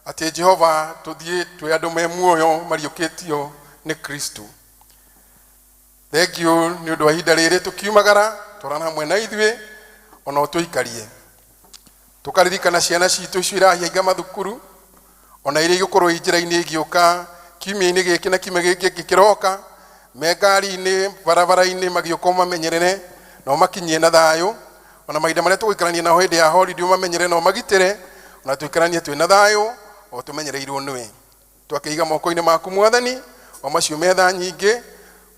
atĩ Jehova tũthiĩ twĩ andũ me muoyo mariũkĩtio nĩ Kristo. Thengiũ nĩ ũndũ wa ihinda rĩrĩ tũkiumagara, twarana hamwe na ithuĩ ona ũtũikarie. Tũkaririkana ciana citũ icio irahinga mathukuru, ona iria igũkorwo i njĩra-inĩ igĩũka kiumia-inĩ gĩkĩ na kiumia gĩkĩ kĩroka, me ngari-inĩ, barabara-inĩ magĩũka ũmamenyerere na ũmakinyie na thayũ. Ona mahinda marĩa tũgũikarania nao hĩndĩ ya holiday ũmamenyerere na ũmagitĩre, ona tũikaranie twĩ na thayũ o tũmenyereirwo nĩwe. Twakĩiga moko-inĩ maku Mwathani o macio metha nyingĩ,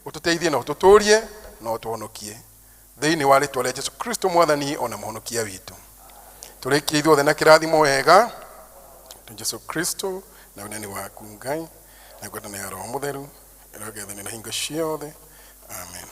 ũtũteithie na ũtũtũrie na ũtũhonokie thĩinĩ wa rĩtwa rĩa Jesu Kristo Mwathani ona mũhonokia witũ. Tũrĩkie ithuothe na kĩrathimo wega Jesu Kristo na ũnene waku Ngai na ngwatanĩro ya Roho Mũtheru ĩrogethanio na hingo ciothe. Amen.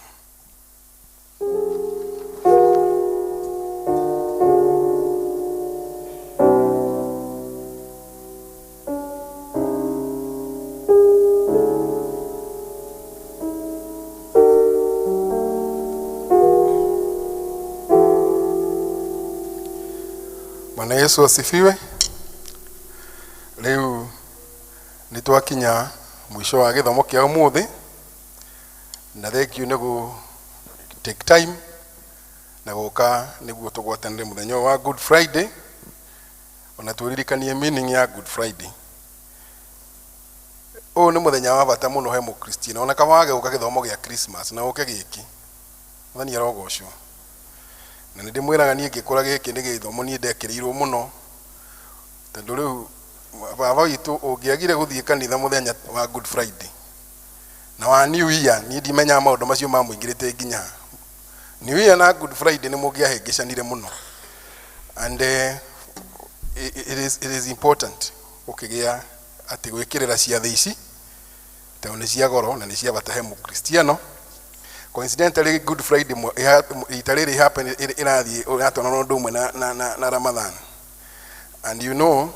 Bwana Yesu asifiwe. Rĩu nĩ twakinya mũico wa gĩthomo kĩa ũmũthĩ, na thank you nĩ gũ take time na gũka nĩguo tũgwatanĩre mũthenya ũyũ wa Good Friday, ona twĩririkanie meaning ya Good Friday. Ũyũ nĩ mũthenya wa bata mũno he mũkristiano, ona kaba wage gũka gĩthomo gĩa Christmas na ũke gĩkĩ. Mwathani arogocwo. Na nĩ ndĩmwĩraga niĩ ngĩkũra gĩkĩ nĩ gĩthomo niĩ ndekĩrĩirwo mũno, tondũ rĩu baba witũ ũngĩagire gũthiĩ kanitha mũthenya wa Good Friday na wa New Year, niĩ ndimenyaga maũndũ macio mamũingĩrĩte nginya New Year na Good Friday nĩ mũngĩahĩngĩcanire mũno. And it is important gũkĩgĩa atĩ gwĩkĩrĩra ciathĩ ici, tondũ nĩ cia goro na nĩ cia bata he mũkristiano. Coincidentally, Good Friday rita rĩrĩ happen ĩrathiĩ ĩratwarana ũndũ ũmwe na Ramadhan. And you know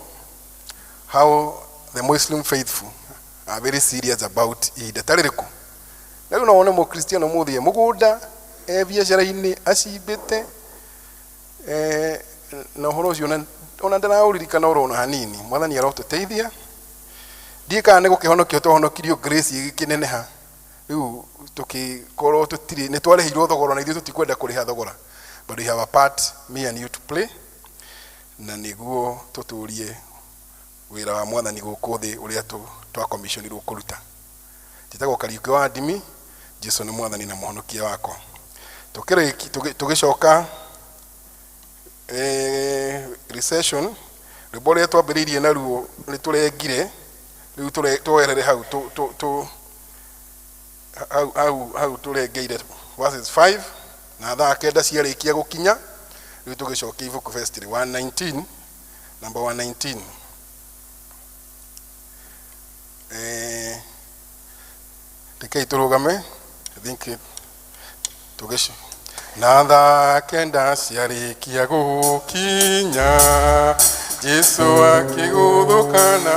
how the Muslim faithful are very serious about ihinda ta rĩrĩkũ. Na rĩu no wone mũkristiano mũthĩ e mũgũnda, e biacara-inĩ, acimbĩte, na ũhoro ũcio ona ndĩraũririkana oro ona hanini. Mwathani arotũteithia. Ndiũĩ kana nĩ gũkĩhonokio twahonokirio grace ĩgĩkĩneneha. Rĩu tũkĩkorwo tũtirĩ, nĩ twarĩhirwo thogora na ithuĩ tũtikwenda kũrĩha thogora. But we have a part, me and you, to play, na nĩguo tũtũrie wĩra wa Mwathani gũkũ thĩ ũrĩa twakomiconirwo kũruta. Njĩtagwo Kariũki wa Ndimi, Jesu nĩ Mwathani na mũhonokia wakwa. Tũgĩcoka recession, rwĩmbo rũrĩa twambĩrĩirie naruo nĩ tũrengire, rĩu tũwerere hau hau tũrengeire verses 5 na thaa 9 ciarĩkia gũkinya, rĩu tũgĩcokia ibuku vestry 119, number 119. Rekei tũrũgame, I think tũgĩci na thaa 9 ciarĩkia gũkinya, Jesu akĩgũthũka na